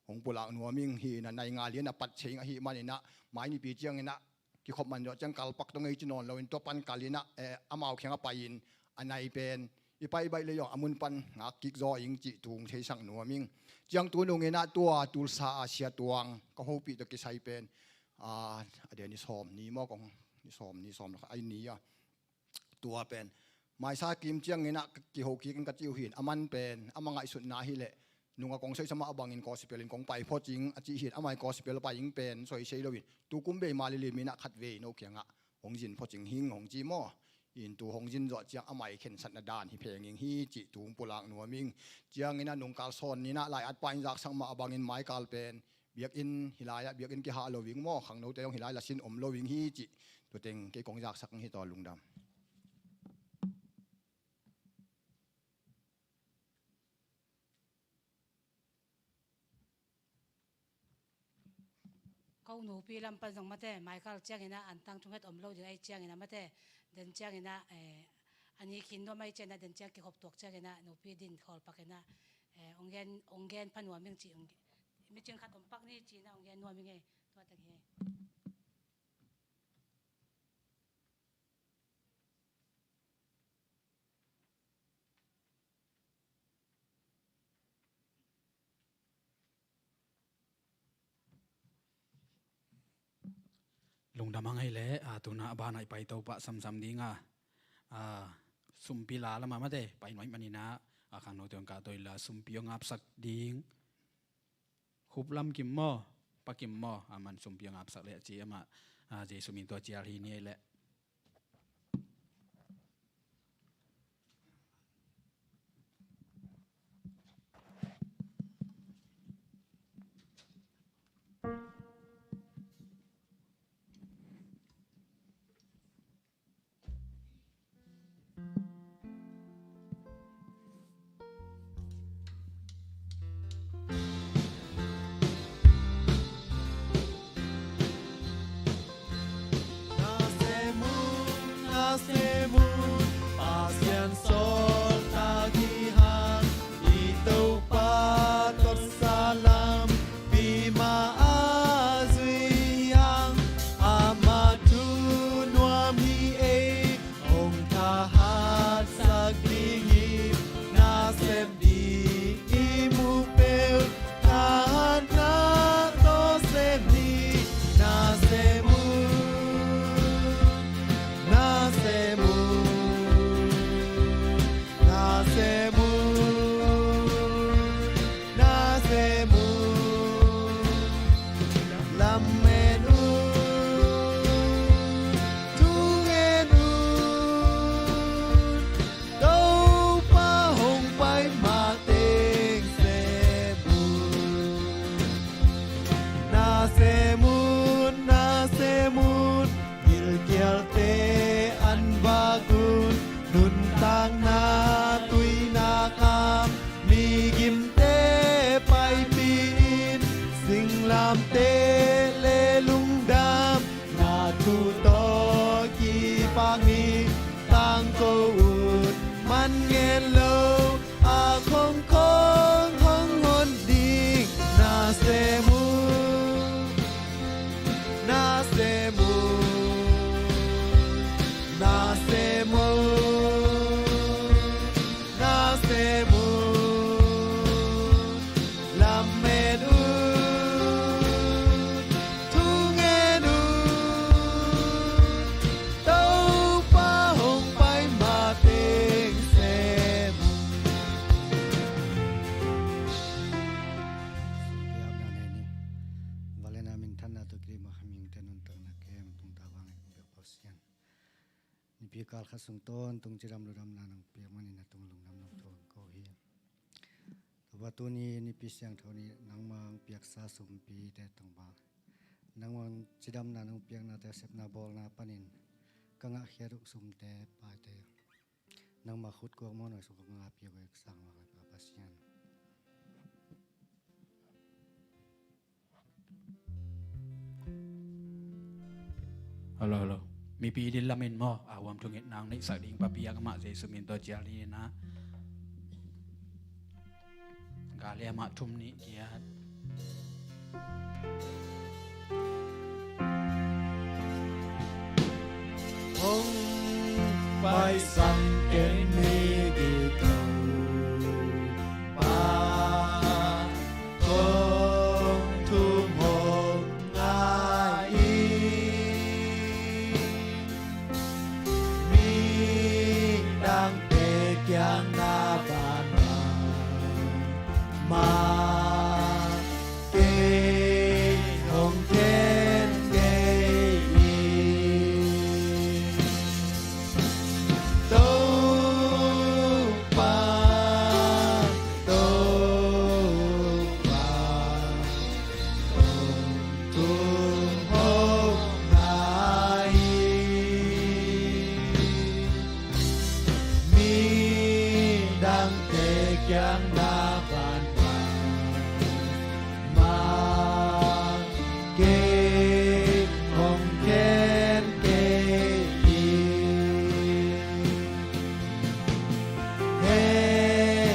hong pulak nuam ing. Hi inah nai nga lian a pat sei ing ahih maninah mai nipi cianginah kikhop man zawh ciang kalpak tawh ngei ci nawn loin tua pan kal inah eh, amau kiangah pai-in a nai pen i pai baih le zong a mun pan ngak kik zaw ing cih tung theisak nuam ing. Ciang tu nunginah tua Tulsa a sia tuang ka hopih tawh kisai pen a, a dia ni sawm ni maw kong ni sawm ni sawm lo kha ai ni a tua pen maisa kim cianginah kiho kik in ka cih uh hin a man pen ama ngaihsutna hi leh nunga kong soisa mah bangin gospel in kong pai phot ing a cih hin amai gospel pai ing pen soisei loin tukum bei mah liliminah khat vei no kiangah hong zin phot ing hing hong ci maw? In tu hong zin zawh ciang amai khensatna dan hi pheng ing hi cih tung pulak nuam ing. Cianginah nungkal sawn ninah lai-at pa in zaksak mah bangin maikal pen biakinn hi lai-ah biakinn kihah lo ing maw? Khangnote zong hi lai lasin om lo ing hi cih tuteng kei kong zaksak ing hi taw lungdam. Ko nupi lam pan zong mate maikal cianginah antang thunget om lo ding ai cianginah mate den cianginah eh, a ni khin nuam ai cianginah den ciang kihop tuak cianginah nupi din khawl pakinah eh, ong gen ong gen pha nuam ing ci ong micing khat om pak ni cinah ong gen nuam ing ei. Tua teng hi. Lungdam hang hei leh a, tuna a banah i pai to pah samsam dinga a, sumpi la lamah mate pai nuai maninah a, khangnote hong kahto inla sumpi hong apsak ding. Khup lam kim maw, pa kim maw, a man sumpi hong apsak leh a ci amah a, Jesu min tua cial hi ni ei leh. Pi kal khat sung tawntung cidam ludamna nong piak manin a tung lungdam nong thang ko hi. Topa, tuni Nipi Siangtho ni nangmah hong piaksa sumpite tungah nangmah cidamna nong piaknate sepna bawlna panin ka ngahkhiat uh sumte paite nangmah khut kuak mawhna sung ka ngahpih uh ka sang mah ka Pasian. Hello, hello. Mipi dil lamin maw, a huam thungit nang neihsak ding papi a ka mah Jesu min tawh cial ni na. Gali a mah thum nih giat. Hong paisan ken mi gik lo pa kong thum hong ngai hi. Midangte kiang na vanman mah kei hong khen kei hi. Topa, Topa, kong thum hong ngai hi. Midangte kiang na vanman mah kei hong khen kei hi.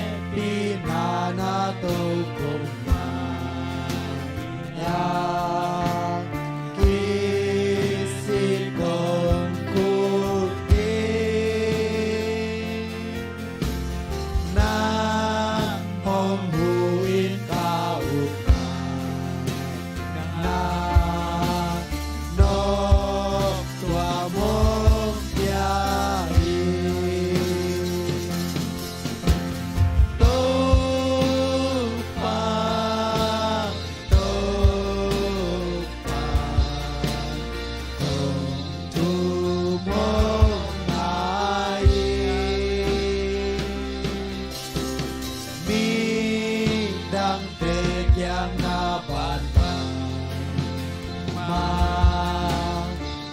Hehpihna na tokhom mah a kisik kong kut hi. Nang hong huh in ka up a, na nawk tuam hong pia hi. Topa, Topa, kong thum hong ngai hi. Midangte kiang na vanman mah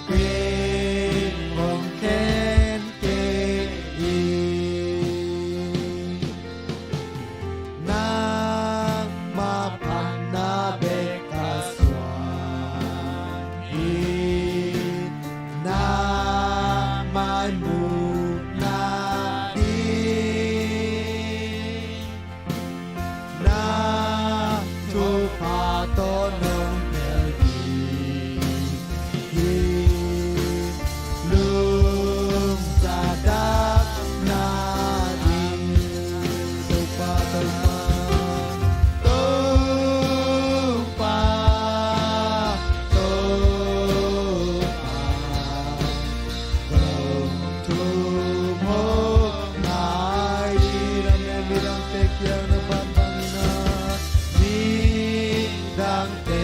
kei hong khen kei hi. Nangmah phatna bek ka suan hi. Nangmah muhna ding, na thupha tawh nong tel ding hi. Lungkia dap nading. Topa, Topa, Topa, kong thum hong ngai hi. Midangte kiang na vanman mah, midangte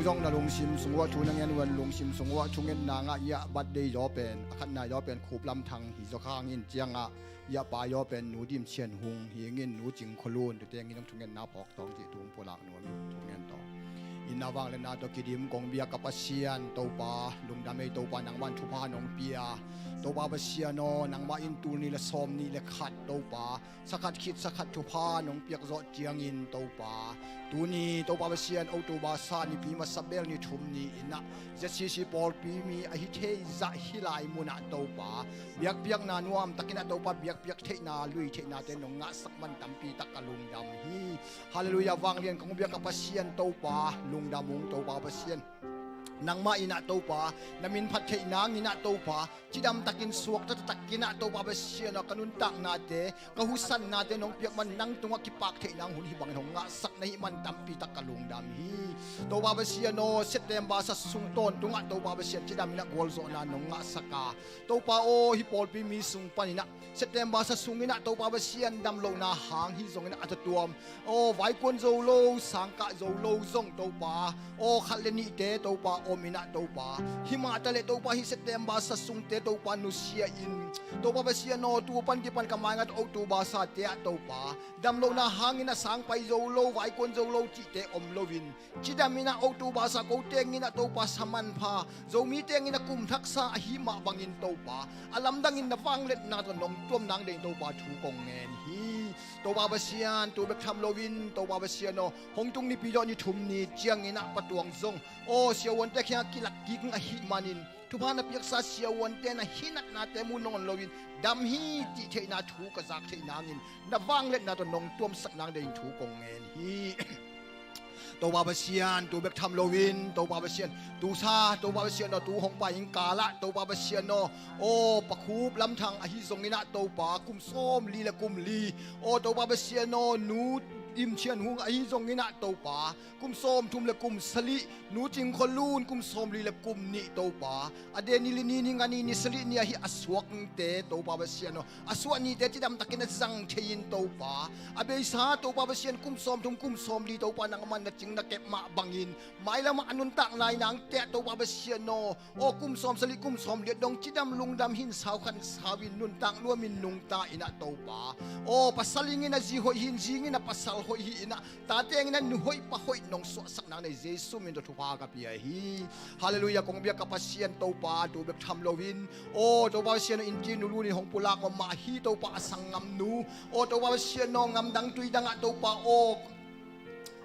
Zong na lungsim sung uah thu na ngen uh a, lungsim sung uah thungetna ngah ia, birthday zaw pen a khatna zaw pen Khup Lam Thang hi zaw khang in, ciangah ia pa zaw pen Nu Dim Chian Hung hi ing in, Nu Cing Khua Lun, tute ngin zong thungetna phawk tawng cih tung pulak nuam in thungen tawng. Inn a vangliatna tawh kidim kong biak ka Pasian Topa, lungdam ei Topa, nangman thupha nong pia. Topa Pasian aw, nangmah in tul nih le sawm nih le khat Topa, sakhat khit sakhat thupha nong piak zawh ciangin Topa, tuni Topa Pasian, October sa nipi masa bel ni thum ni-in ah Z C C pawlpi mi ahi thei zah hih lai munah Topa, biakpiakna nuamtakin ah Topa, biakpiak theihna, lui theihnate nong ngahsak man tampi tak ka lungdam hi. Halleluiah, vanglian kong biak ka Pasian Topa, lungdam ung Topa Pasian. Nangmah in ah Topa, na min phat theih nangin ah Topa, cidam takin suakta takin ah Topa Pasian aw, ka nuntaknate, ka husannate nong piak man, nang tungah kipak theih nang hun hih bangin hong ngahsak na hih man tampi tak ka lungdam hi. Topa Pasian aw, September sa sung tawntungah Topa Pasian, cidam in ah gualzawhna nong ngahsak a, Topa aw, hih pawlpi mi sung panin ah September sa sungin ah Topa Pasian, damlohna hang hi zongin ah a tuamtuam aw, vaikuan zo lo, sangkah zo lo zong Topa aw, khat le nihte Topa om in ah Topa, himah taleh Topa, hih September sa sungte Topa nusia in, Topa Pasian aw, tu pan kipan ka maingat October sate ah Topa, damlohna hangin ah sang pai zo lo, vaikuan zo lo cihte om loin, cidam in ah October sa ko tengin ah Topa, sa manpha, Zomi tengin ah kum thaksa ahi mah bangin Topa, a lamdangin na vangliatna tawh nong tuam nang deihin Topa thu kong ngen hi. Topa Pasian, tu bek tham loin Topa Pasian aw, hong tung nipi tawh ni thum ni ciangin ah Pa Tuang zong aw, siavuante kiangah kilak kik ahih manin, thupha na piaksa siavuante na hinatnate mu nawn loin dam hi cih theihna thu ka zak theih nangin, na vangliatna tawh nong tuamsak nang deihin thu kong ngen hi. Topa Pasian, tu bek tham loin Topa Pasian, tu sa Topa Pasian aw, tu hong pai ing kalah Topa Pasian aw, aw, Pa Khup Lam Thang ahi zongin ah Topa, kum sawmli le kum li, aw, Topa Pasian aw, Nu Dim Chian Hung ahi zongin ah Topa, kum sawmthum le kum sagih, Nu Cing Khua Lun, kum sawmli le kum nih Topa, a de ni li ni, ni nga ni, ni sagih ni ahi a suakte Topa Pasian aw, a suah nite cidam takin a zang thei-in Topa, a beisa Topa Pasian, kum sawmthum kum sawmli Topa, nangman na cing na kep mah bangin, mailamah a nuntak nai nangte ah Topa Pasian aw, aw, kum sawmsagih kum sawmli dong cidam lungdam hi-in, sau khan sau-in, nuntak nuamin nungta in ah Topa, aw, pasal ingin a zi hoih hi-in, zi ingin a pasal hoih hi-in ah, tate ingin a nu hoih pa hoih nong suahsak nang dei Jesu min tawh thupha ka pia hi. Halleluiah, kong biak ka Pasian Topa, tu bek tham loin, aw, Topa Pasian aw, Inti Nu Lun in hong pulak mahmah hi Topa, a sanggamnu, aw, Topa Pasian aw, ngamdang tuidang ah Topa aw,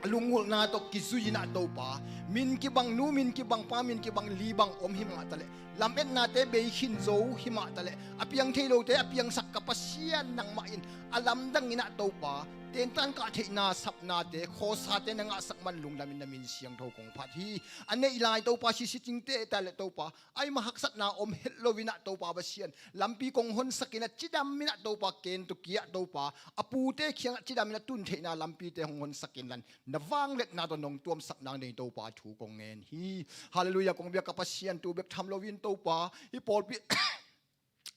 a lungulhna tawh kizui in ah Topa, min kibang nu, min kibang pa, min kibang li bang om himah taleh, lametnate bei khin zo himah taleh, a piang thei lote a piangsak ka Pasian, nangmah in a lamdang in ah Topa, tentan kah theihna sapnate, khawsate na ngahsak man lungdamin na min siangtho kong phat hi. A neih lai Topa, sisicingte taleh Topa, aimah haksatna om het loin ah Topa Pasian, lampi kong honsak in ah, cidam in ah Topa, Kentucky ah Topa, a pute kiangah cidam in ah tun theihna lampite hong honsak inlan, na vangliatna tawh nong tuamsak nang dei Topa, thu kong ngen hi. Halleluiah, kong biak ka Pasian, tu bek tham loin Topa, hih pawlpi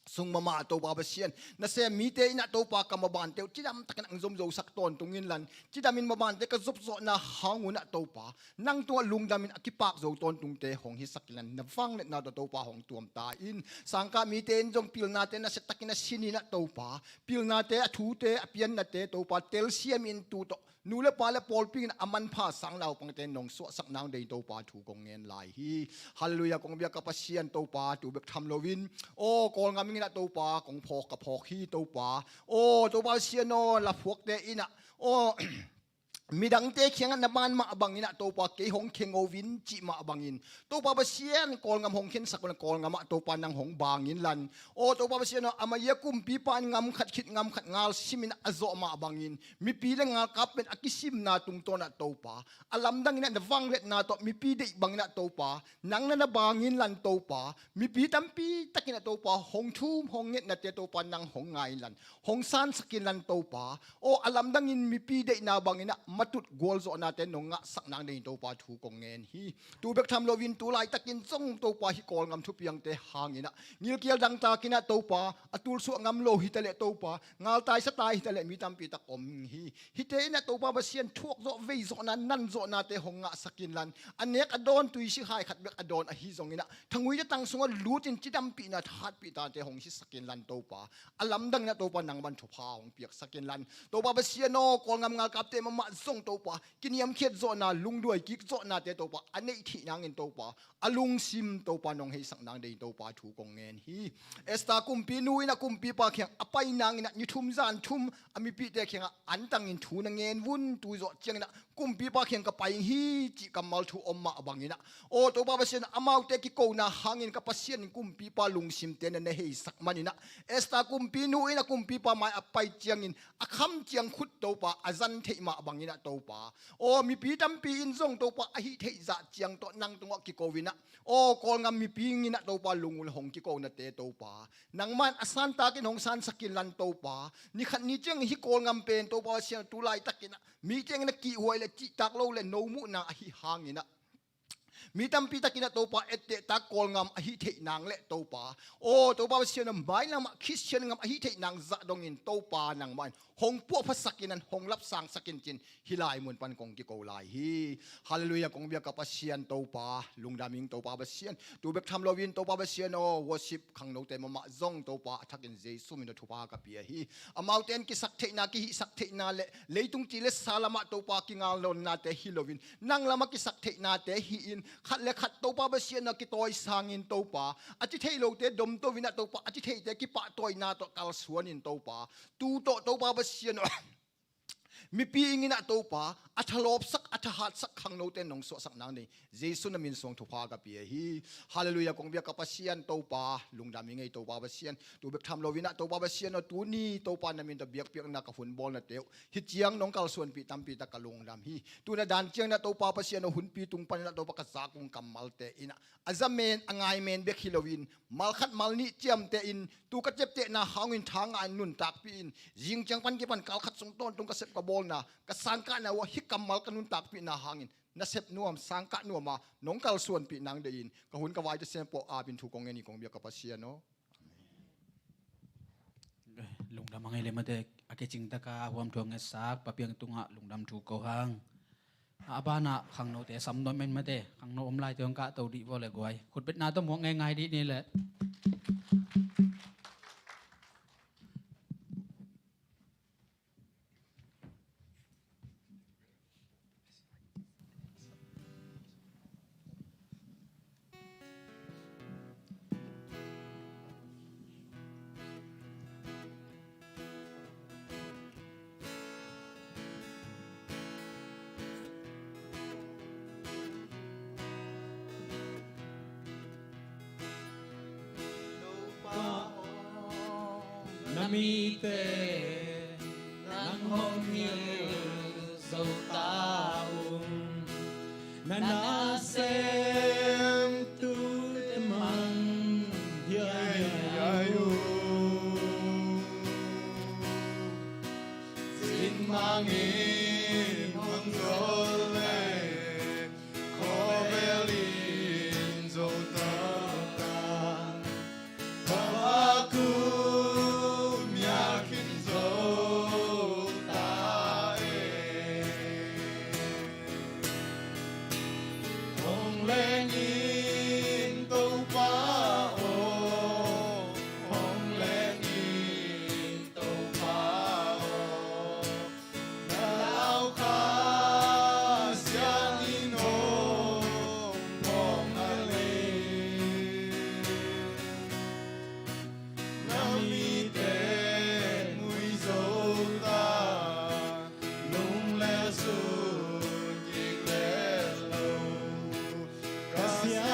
sung mahmah Topa Pasian, nasem mite in ah Topa, ka mabante uh cidam takin ang zomzosak tawntung inlan, cidamin mabante ka zopzawhna hang un ah Topa, nang tungah lungdamin a kipak zo tawntungte hong hisak inlan, na vangliatna tawh Topa hong tuamta in. Sangkah mite in zong pilnate nasia takin a sin in ah Topa, pilnate, a thute, a piannate Topa telsiamin, tu tawh nu le pa le pawlpi in a manpha sang naupangte nong suahsak nang dei Topa, thu kong ngen lai hi. Halleluiah, kong biak ka Pasian Topa, tu bek tham loin, aw, Kawlngam ingin ah Topa, kong phawk ka phawk hi Topa, aw, Topa Pasian aw, laphuakte in ah, aw, midangte kiangah na ban mah bangin ah Topa, kei hong khengo vin cih mah bangin, Topa Pasian, Kawlngam hong khensak un ah Kawlngam ah Topa nang hong bang inlan, aw, Topa Pasian aw, a mai-a kumpipa in ngam khat khit ngam khat ngal simin a zawh mah bangin, mipi le ngalkap pen a kisimna tungtawn ah Topa, a lamdang in ah na vangliatna tawh mipi deih bangin ah Topa, nang na na bang inlan Topa, mipi tampi takin ah Topa, hong thum hong ngetnate Topa, nang hong ngai inlan, hong sansak inlan Topa, aw, a lamdangin mipi deihna bangin ah matut gualzawhnate nong ngahsak nang dingin Topa thu kong ngen hi. Tu bek tham loin tu laitakin zong Topa hih Kawlgam thupiangte hanginah ngilkial dangtakinah Topa a tulsuah ngam lo hitaleh Topa ngaltai satai hitaleh mi tampi tak om hi. Hihte innah Topa Pasian thuakzawh veizawhna nanzawhnate hong ngahsak inlan a nek a dawn tuisik hai khat bek a dawn ahi zonginah thanguite tang sungah lutin cidampihna thahatpihtate hong hisak inlan Topa a lamdanginah Topa nangman thupha hong piaksak inlan Topa Pasian aw Kawlgam ngalkapte mahmah zong Topa kiniamkhiat zawhna lungduai kik zawhnate Topa a neih theih nangin Topa a lungsim Topa nong heisak nang dingin Topa thu kong ngen hi. Esther kumpinu innah kumpipa kiang a pai nanginah ni thum zan thum a mipite kiangah antangin thu na ngen vun tu zawh cianginah kumpipa kiang ka pai hi cih kammal thu om mah banginah aw Topa Pasian amaute kikona hangin ka Pasian in kumpipa lungsimte na na heisak maninah Esther kumpinu innah kumpipa mai a pai ciangin a kham ciang khut Topa a zan theih mah banginah Topa aw mipi tampi in zong Topa a hih theih zah ciang tawh nang tungah kiko inah aw Kawlgam mipi inginah Topa lungul hong kikonate Topa nangman a santakin hong sansak inlan Topa ni khat ni ciang hih Kawlgam pen Topa Pasian tu laitakinah mi ciangin a kihhuai le cihtak lo le nomuhna ahi hanginah mi tampi takinah Topa ettehtak Kawlgam ahi theih nang le Topa aw Topa Pasian a mailamah Khristian gam ahi theih nang zah dongin Topa nangmah in hong puahphasakin an hong lapsangsakin cin hih lai mun pan kong kiko lai hi. Halleluiah kong biak ka Pasian Topa lungdam ing Topa Pasian tu bek tham loin Topa Pasian aw worship khangnote mahmah zong Topa a thakin Jesu min a thupha ka pia hi. Amaute in kisak theihna kihihsak theihna le leitung ci le sa lamah Topa kingalnate hi loin nang lamah kisak theihnate hi-in khat le khat Topa Pasian a kitawisangin Topa a ci thei lote domto inah Topa a ci theite kipahtawina tawh kalsuanin Topa tu tawh Topa Pasian aw mipi inginah Topa a thalawpsak a thahatsak khangnote nong suahsak nang ding Jesu na min suang thupha ka pia hi. Halleluiah kong biak ka Pasian Topa lungdam ing ei Topa Pasian tu bek tham loinah Topa Pasian aw tuni Topa na min tawh biakpiakna ka hun bawlnate uh hih ciang nong kalsuanpih tampi tak ka lungdam hi. Tuna dan cianginah Topa Pasian aw hunpi tung paninah Topa ka zakung kammalte innah a za men a ngai men bek hi loin malkhat malnih ciamteh in tu ka ciaptehna hangin thangah in nuntakpih in zing ciang pan kipan kalkhat sung tawntung ka sep ka bawlna ka sangkahna uh ah hih kammal ka nuntakpihna hangin nasep nuam sangkah nuama nong kalsuanpih nang deihin ka hun ka vaite sempawh apin thu kong ngen hi kong biak ka Pasian aw. Lungdam a ngei le mate a kicingtaka huam thu a ngetsak papiang tungah lungdam thu ko hang. A banah khangnote a sam nuam en mate khangno om laite hong kahto dih vaw le guai khutbetna tawh muak ngeingai dih ni leh. Na mite nang hong ngil zo ta ung. Na nasem tu te mang hiai hiai uh. Sin mangin hong zo le khawvel in zo ta ta. Ka va kum ya khin zo ta e. Hong leng in Topa aw, hong leng in Topa aw. Na lau kha siangin hong hong a lei. Na mite mui zo ta, lung le sun kik le lo. Ka sia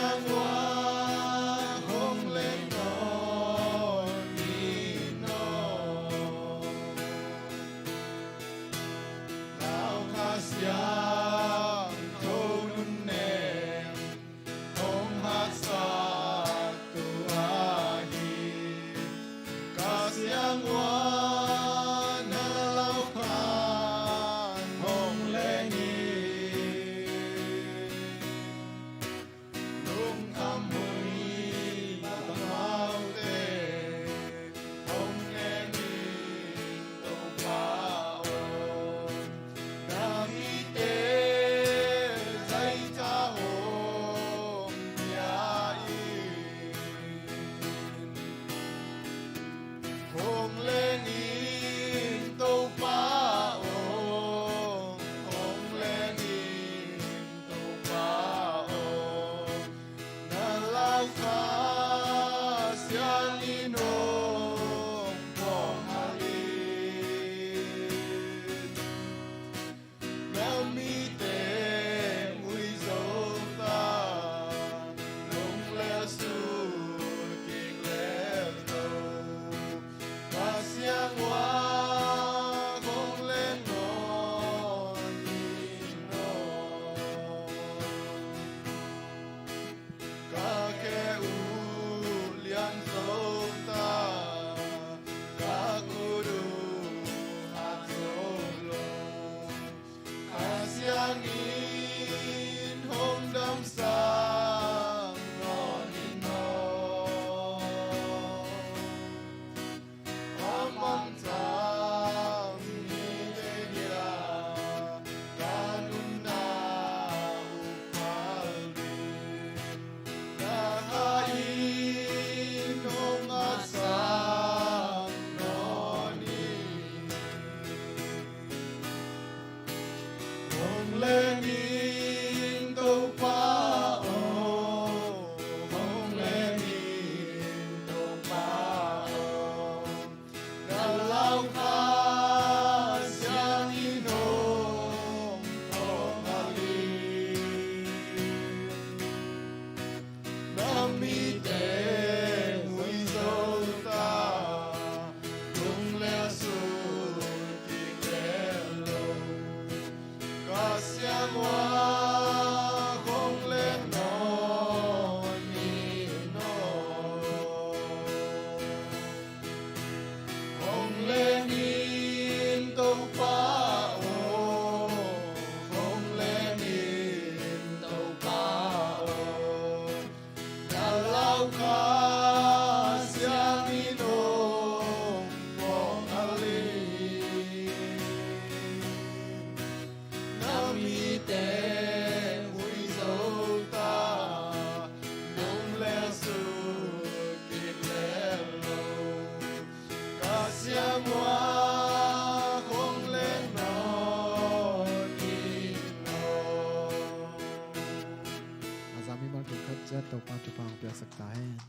Ciat Topa thupha hong piaksak ta hen.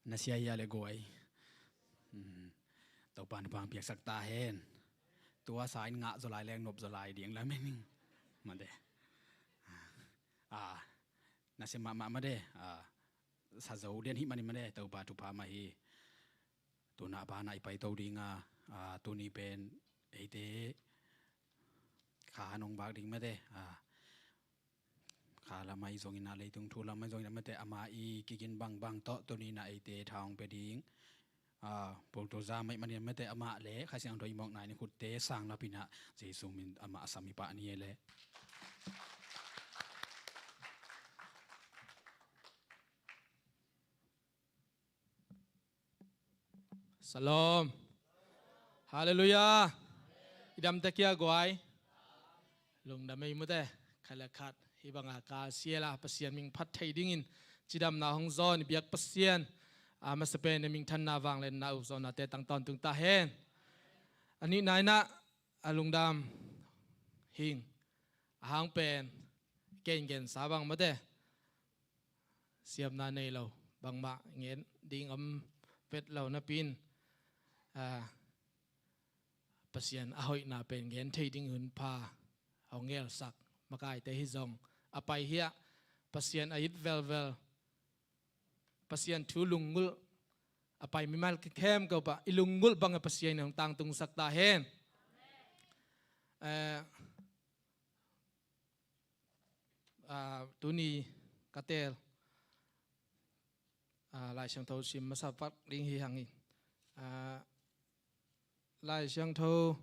Na sia hia le guai. Topa na pang piaksak ta hen. Tua sa in ngah zaw lai leng nop zaw lai ding la mening. Mate. Ah, na sia mahmah mate. Ah, sa zo dian hih manin mate. Topa thupha mah hi. Tuna a pana i paito ding a, ah, tuni pen eite kha nong vak ding mate. Ah, kha lamah i zongin a, leitung thu lamah i zongin a mate, amah i kigin bangbang tawh tuni na eite tha hong pia ding. Ah, Bultuza mah i manin mate, amah le Kha Siangtho i mawkna in khutte sang lapin a, Jesu min amah a sam i pah ni e le. Shalom. Halleluiah. I dam tek hia guai. Lungdam ei mate. Khat le khat hih banga kal sial a Pasian min phat thei dingin cidamna hong zawn i biak Pasian, a masa pen na minthanna vangliatna ukzawhnate tang tawntung ta hen. A nihna in a lungdam hing. A hang pen gen gensa bang mate, siamna nei lo, bangmah gen ding om vet lo napi in, ah, Pasian a hoihna pen gen thei ding hun pha hong ngelsak makaite hi zong a pai hi a, Pasian a it velvel, Pasian thu lunggulh a pai mimal kikhemkhop a i lunggulh bang a Pasian in hong tangtungsak ta hen. Eh, ah, tuni ka teel, ah, Lai Siangtho sim masa pak ding hi hang in, ah, Lai Siangtho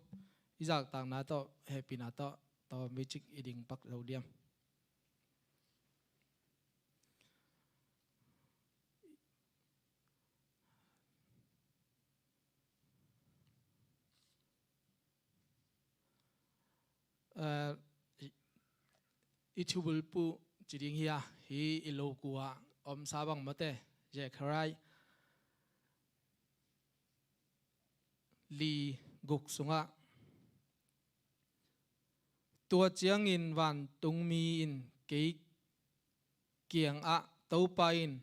i zaktakna tawh, hehpihna tawh, tawh music i ding pak lo diam. Eh, i, i thubulphuh ci ding hi a, hi i lo kua om sa bang mate, Zechariah li guk sungah, tua ciangin vantungmi in kei kiangah, Topa in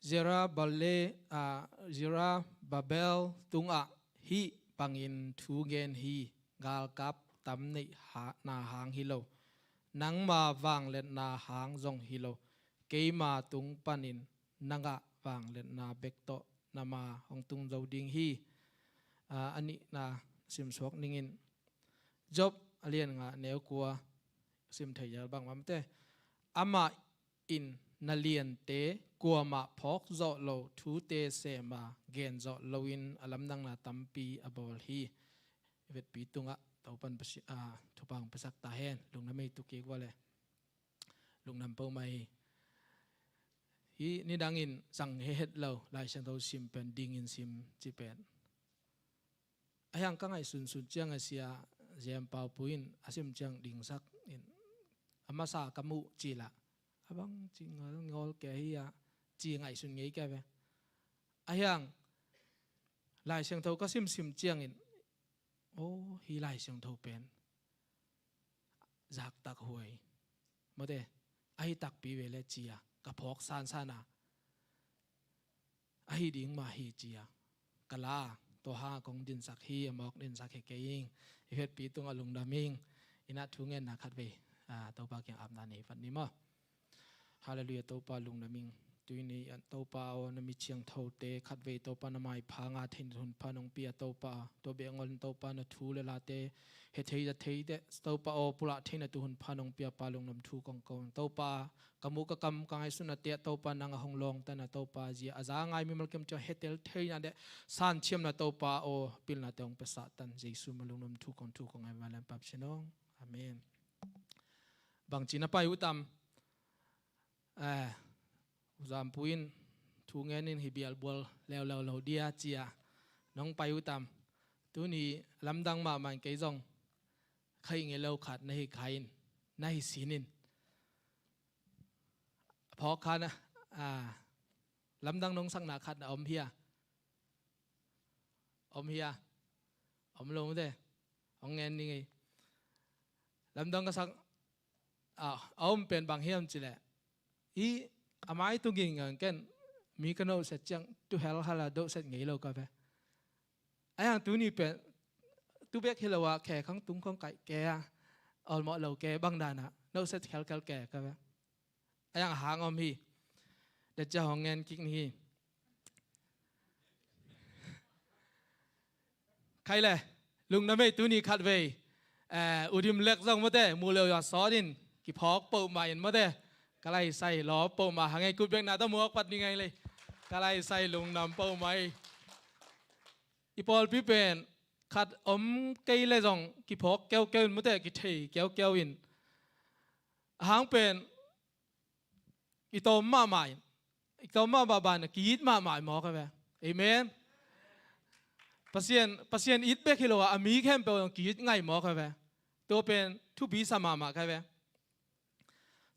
Zerubabel, ah, Zerubabel tungah hih bangin thu gen hi: Galkap tam neih ha-, na hang hi lo, nangma vangliatna hang zong hi lo, keima tung panin na ngah vangliatna bek tawh na ma hong tung zo ding hi. Ah, a nihna simsuak ning in. Job a lian nga neu kua sim thei zel bang mah mate. Amah in na liante kuamah phawk zawh lo thute sem a, gen zawh loin a lamdangna tampi a bawl hi. I vetpi tungah Topan Pasi-, ah, thupha hong piasak ta hen. Lungdam ei tu kik vua le. Lungdam peuhmah hi. Hih nidangin zang he het lo Lai Siangtho sim pen dingin sim ci pen. A hiang ka ngaihsunsun ciang a sia Jem Pau Pu in a sim ciang dingsak in a masa ka muh ci lah. A bang ci ngawl, ngawl kei hi a ci ngaihsun ngei kei ve. A hiang Lai Siangtho ka simsim ciangin, aw, hih Lai Siangtho pen zaktak huai. Mawte, ahi takpi ve le ci a, ka phawk sansan a, ahi ding mah hi ci a, ka la, tua hang kong dinsak hi, a mawk dinsak hi kei ing. I vetpi tungah lungdam ing. Inah thu ngenna khatvei, ah, Topa kiang apna nei vat ni maw. Halleluiah, Topa lungdam ing. Tuni ah Topa aw, na mi siangthote khatvei Topa na maipha ngah theihna hun pha nong pia Topa. Tua bek ngol in Topa na thu le late he thei za thei te Topa aw, pulak theihna tu hun pha nong pia Pa, lungdam thu kong ko. Topa, ka mu ka kam ka ngaihsutnate ah Topa nang a hong lawngta na Topa, zia a za ngai mimal kiam ciang hetel theihna le santhiamna Topa aw, pilnate hong pia satan. Jesu min a lungdam thu kong thu kong ngai ma lem pap sinong. Amen. Bangci na pai uh tam? Eh, U Zampu in thu ngen in hi bialbual leuleu lo dia ci a nong pai uh tam? Tuni lamdang mahmah in kei zong khaih ngei lo khat na hi kha in, na hi sin in. Phawk kha na, Ah, lamdang nong sakna khat na om hia? Om hia? Om lo mate. Hong ngen ning ei. Lamdang ka sak, ah, a om pen bang hiam cileh, i a mai tu ging ang ken mi ka nohset ciang tu hel hala dohset ngei lo ka ve. A yang tuni pen tu bek hi lo a khe khang tung khong kaih ke a, olmawh lo ke bang dana nohset khelkhel ke ka ve. A yang a hang om hi. Dacia hong ngen kik ni hi. Khai le, lungna mei tuni khat vei, eh, udim lek zong mate, mu leu ya sawt in, kiphawk poh mah in mate. Ka lai sai lawp poh mah hang ei kut bek na ta muak pat ni ngai lei. Ka lai sai lungnam poh mah ei. I pawlpi pen khat om kei le zong kiphawk keukeu in mate, kithei keukeu in. A hang pen i tawm mahmah in, i tawm mahmah ban a ki-it mahmah i mawk a ve. Amen. Pasian, Pasian it bek hi lo a, a mi khempeuh zong ki-it ngai mawk a ve. Tua pen thupi sa mahmah ka ve.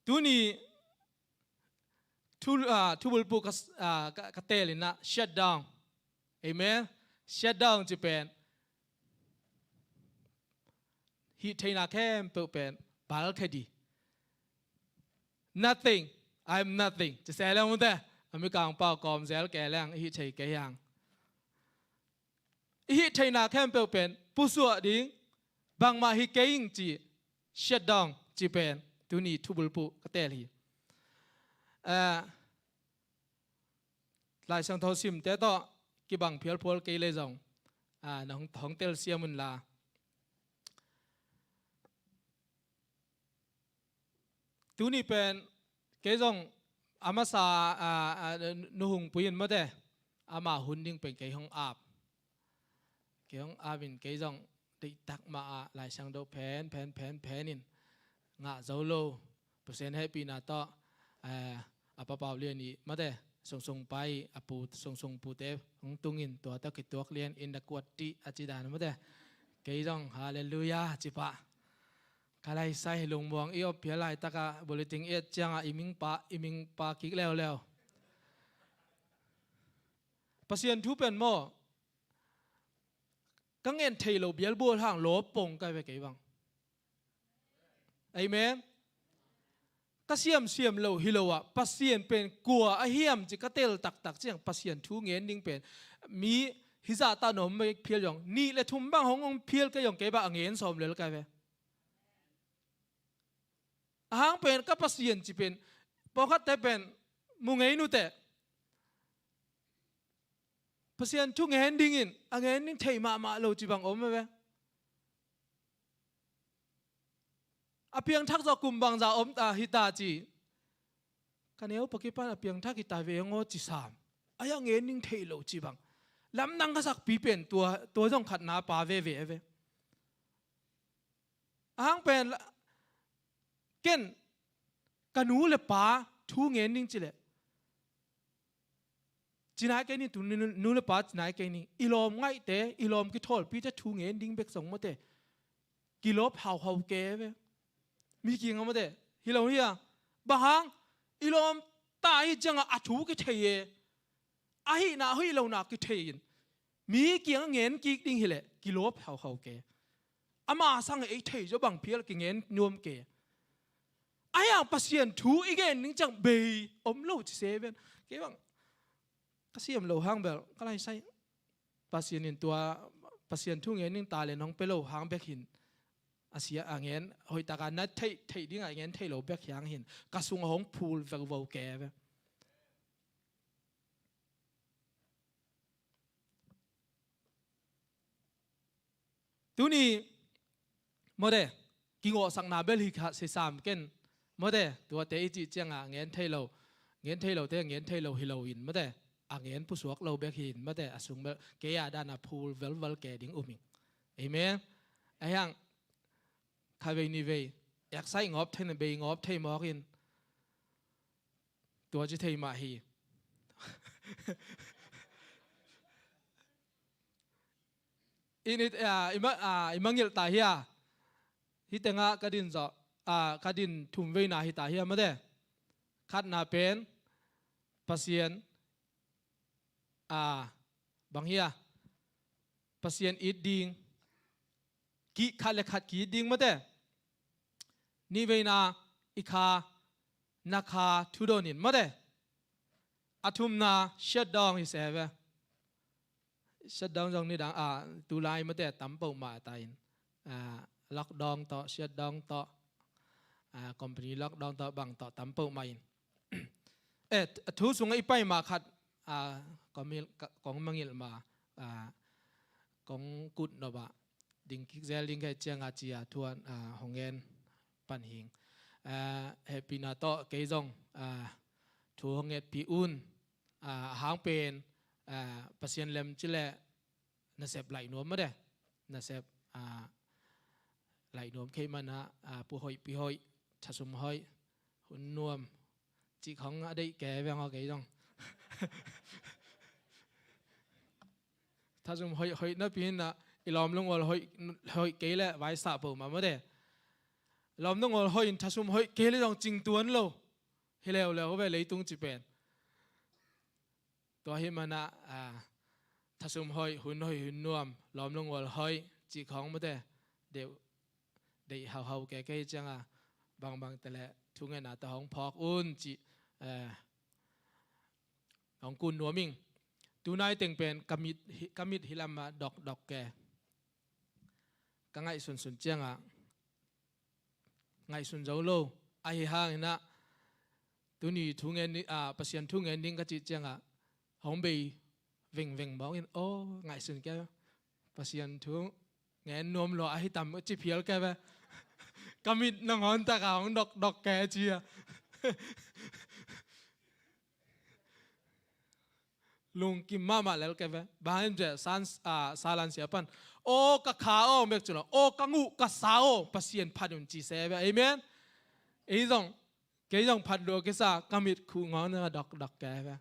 Tuni thu, ah, thubulpu ka, ah, ka, ka telinah shutdown. Amen. Shutdown ci pen hih theihna khempeuh pen balkhia di. Nothing. I'm nothing. Ci se leng mute. A mi kangpau kawm zel ke leng i hih thei kei hiang. I hih theihna khempeuh pen pusuah ding, bangmah hi kei ing ci, shutdown ci pen tuni thubulpu ka tel hi. Eh, Lai Siangtho simte tawh kibang phialphual kei le zong, ah, na hong, hong telsiam unla. Tuni pen kei zong a masa, ah, ah, nu hong pui in mate, ama hun ding pen kei hong ap. Kei hong ap in kei zong deihtak mah ah Lai Siangtho phen, phen, phen, phen in ngah zo lo. Pasian hehpihna tawh, eh, a pa Pau Lian i mate, Sungsung pa i a pu, Sungsung pute hong tung in tua tawh kituak lian in da kuat tih a ci dan mate. Kei zong halleluiah ci pah. Ka lai sai lungmuang i op phial laitak a bulletin i et ciang a i mingpa, i mingpa kik leuleu. Pasian thu pen maw, ka ngen thei lo bialbual hang lawp pong ka ve kei bang. Amen. Ka siamsiam lo hi lo ah Pasian pen kua a hiam ci ka tel taktak ciang Pasian thu ngen ding pen mi hi zah ta na om mai phial zong nih le thum bang hong hong phial kei zong kei bang a ngen sawm lel ka ve. A hang pen ka Pasian ci pen pawlkhatte pen mu ngei nuteh. Pasian thu ngen dingin a ngen ding thei mahmah lo ci bang om a ve. A piangthak zawh kum bangza om ta hi ta ci. Ka neu pakipan a piangthak hi ta ve ngaw ci sam. A ya ngen ding thei lo ci bang. Lamdang ka sakpi pen tua, tua zong khatna pa veve a ve. A hang pen la, ken ka nu le pa thu ngen ding cileh cinai kei ni, tu nu, nu le pa cinai kei ni. I lawm ngaihte, i lawm kithawlpite thu ngen ding bek zong mawte kilawp hauhau ke ve. Mi kiang a mawte hi lo hi a. Bang hang i lawm ta hi ciangah a thu kithei e. A hihna a hih lohna kithei in mi kiangah ngen kik ding hileh kilawp hauhau ke. Ama sang ei thei zaw bang phial kingen nuam ke. A hiang Pasian thu i gen ning ciang bei om lo ci se ven. Kei bang ka siam lo hang bel ka lai sai. Pasian in tua Pasian thu ngen ning talent hong pe lo hang bek hin a sia a ngen hoih taka na theih theih ding a ngen thei lo bek hiang hin ka sung a hong phul veuvo ke ve. Tuni mawte kingawhsakna bel hi kha sisam ken mawte tuate i cih ciangah ngen thei lo, ngen thei lote ngen thei lo hi lo in mawte a ngen pusuak lo bek hi in mawte a sung bel kei a dan a phul velvel ke ding um ing. Amen. A hiang kha vei ni vei eksaih ngawp thei na bei ngawp thei mawk in tua ci thei mah hi. In it, ah, i ma, ah, i mangilh ta hi a. Hi tengah ka din zawh, ah, ka din thum veina hi ta hi a mawte. Khatna pen Pasian, a, bang hi a, Pasian it ding, kih khat le khat ki it ding mate. Nihveina i kha, na kha thudon in mate. A thumna shutdown hi se ve. Shutdown zong nidang, a, tulai mate tam peuhmah ta in, a, lockdown tawh, shutdown tawh, a, company lockdown tawh bang tawh tam peuhmah in. Eh, thu sungah i pai ma khat, a, kong mangilh ma, a, kong kut nop ah ding kik zel ding ka hih ciangah ci a thuan, a, hong ngen pan hing. A, hehpihna tawh kei zong, a, thu hong ngetpih un, a, a hang pen, a, Pasian lem ci leh nasep laih nuam mate. Nasep, a, laih nuam kei mana, a, pu hoih, pi hoih, thasum hoih, hun nuam cih khong a deih kei veng aw kei zong. Thasum hoih, hoih napi in a, i lawm lungol hoih, hoih kei leh vaisah peuhmah mate. Lawm lungol hoih in thasum hoih kei leh zong cingtuan lo. Hi leuleu ve leitung ci pen. Tua hi mana, a, thasum hoih, hun hoih, hun nuam, lawm lungol hoih cih khong mate. Deuh, deih hauhau kei kei ciangah bangbang tele thungetna tawh hong phawk un cih, a, hong kun nuam ing. Tunai teng pen ka mit hi, ka mit hi lamah dokdok ke. Ka ngaihsunsun ciangah ngaihsun zo lo. Ahi hangin ah tuni thu ngen ni, a, Pasian thu ngen ding ka cih ciangah hong bei vengveng mawk in, aw, ngaihsun kei ve. Pasian thu ngen nuam lua ahi tam ci phial kei ve. Ka mit nangawn takah hong dokdok kei ci a. Lungkim mahmah lel kei ve. Bang hang hiam cih leh san, a, Salan sia pan, aw ka kha aw, bek ci lo, aw ka nguh ka sa aw, Pasian phat un ci se ve. Amen. Ei zong, kei zong phat lua kisa, ka mit khuh ngawng na dokdok kei ve.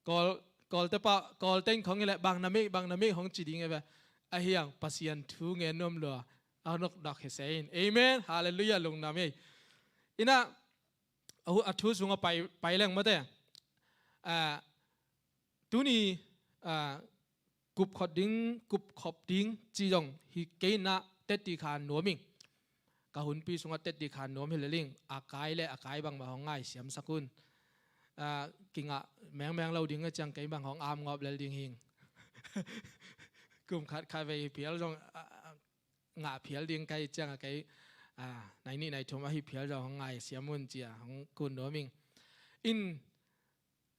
Kawl, Kawlte pa, Kawlte in khong hi leh bang na mei, bang na mei hong ci ding e ve. Ahi hang Pasian thu ngen nuam lua a dokdok hi se in. Amen. Halleluiah, lungdam ei. Inah, a hu-, a thu sungah pai, pai leng mate. A, tuni, a, kupkhop ding, kupkhop ding ci zong hi kei inah tetti khan nuam ing. Ka hunpi sungah tetti khan nuam hi lel ing. A kai le a kai bangmah hong ngai siamsak un. A, kingah mengmeng lo ding a ciang kei bang hong amngawp lel ding hing. Kum khat khat vei hi phial zong, a, a, ngah phial ding ka hih ciangah kei, a, nai nih nai thum ahi phial zong hong ngai siam un ci a hong kun nuam ing. In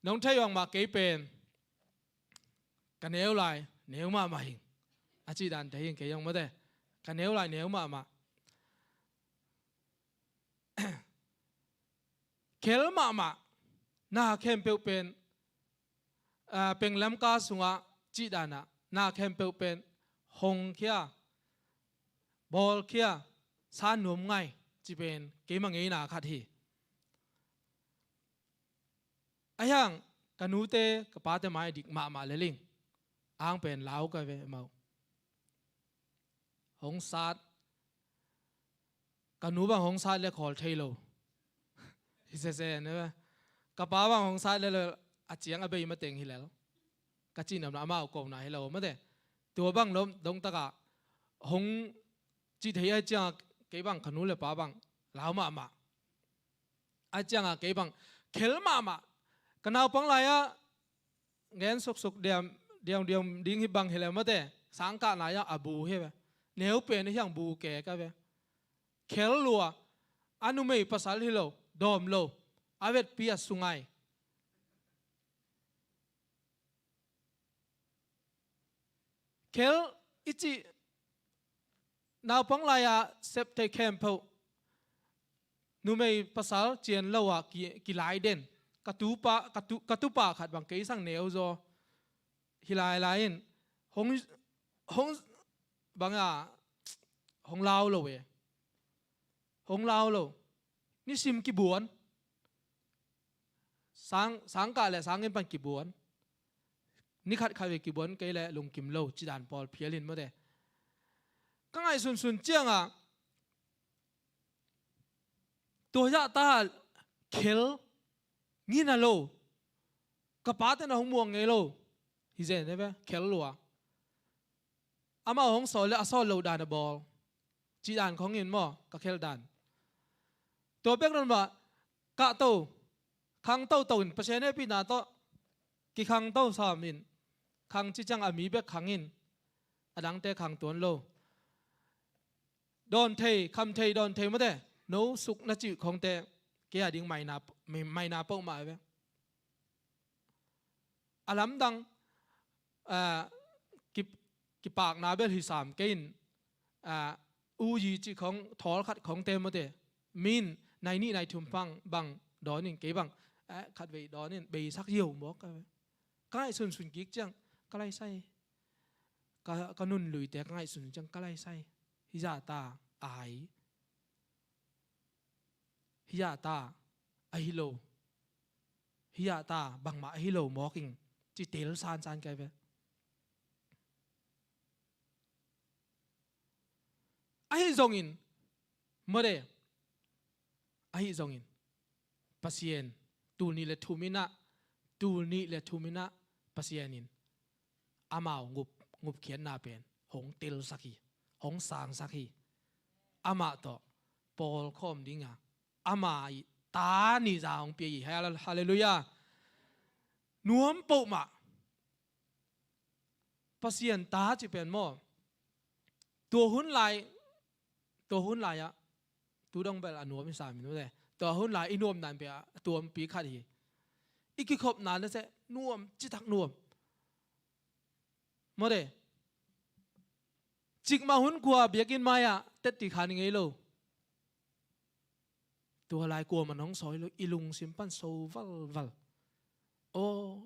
nong thei bangmah kei pen ka neu lai neu mahmah hing. A cih dan thei hing kei zong mate. Ka neu lai neu mahmah. Khel mahmah na khempeuh pen, a, penglamka sungah cih danah na khempeuh pen hongkhia, bawlkhia, sa nuam ngai ci pen keima ngeina khat hi. Ahi hang ka nute ka pate mai dik mahmah lel ing. Ang pen lau ka ve mau. Hong sat. Ka nu bang hong sat le khawl thei lo. Hi sese ne ve. Ka pa bang hong sat le lo, a ciang a bei mateng hi lel. Ka cih namna amau kohna hi lo mate. Tua bang dong, dong takah hong cih thei a ciangah kei bang ka nu le pa bang lau mahmah. A ciangah kei bang khel mahmah. Ka naupang lai-ah ngen suksuk diam, diam, diam ding hi bang hi le mate. Sangkah lai-ah a bu hi ve. Neu pen hi hang bu ke ka ve. Khel lua. A numei pasal hi lo, dawm lo. A vetpi a sungai. Khel i cih naupang lai-a sep thei khempeuh numei pasal cian lo-a ki, kilai den. Ka tupa, ka tu, ka tupa khat bang kei sang neu zaw hi lailai in hong, hong banga hong lau lo e. Hong lau lo. Nisim kibuan. Sang, sangkah le sangin pan kibuan. Ni khat khat ve kibuan kei le lungkim lo, cidan pawl phial in mawte. Ka ngaihsunsun ciangah tua zahta khel Ngina lo. Ka pate na hong muang ngei lo. Hi zen e ve, khel lua. Amau hong sawl le a sawl lo dan a bawl. Cih dan khong in maw, ka khel dan. Tua bek nang mah, kahto, khangto to in, Pasian hehpihna tawh, kikhangto sawm in, khang ci ciang a mi bek khang in, a dangte khang tuan lo. Dawn thei, kham thei, dawn thei mawte, no suk na cih khongte, kei a ding maina, maina peuhmah ve. A lamdang, ah, ki, kipakna bel hi sam kei in, ah, uyi cih khong, thawl khat khongte mawte, min nai nih nai thum pang bang dawn in kei bang, ah, khat vei dawn in, beisak yo mawk ka ve. Ka ngaihsunsun kik ciang, ka laisai. Ka, ka nunluite ka ngaihsun ciang ka laisai. Hi zah ta, ai. Hi zah ta, ahi lo. Hi zah ta, bangmah ahi lo mawk ing. Ci tel sansan kai ve. Ahi zongin, mawte. Ahi zongin. Pasian, tul nih le thum in ah, tul nih le thum in ah, Pasian in amau ngup, ngupkhiatna pen hong telsak hi, hong sangsak hi. Amah tawh pawlkhawm ding a, amah i ta ni za hong pia hi. Hal-, halleluiah. Nuam peuhmah. Pasian ta cih pen maw, tua hun lai, tua hun lai-ah, tu dong bel a nuam hi sam in mawte. Tua hun lai i nuamna in pia a tuampi khat hi. I kikhopna na seh nuam, citak nuam. Mawte. Cikmah hun khua biakinn mai-ah tetti khan i ngei lo. Tua lai kuaman hong sawi lo, i lungsim pan so valval. Aw,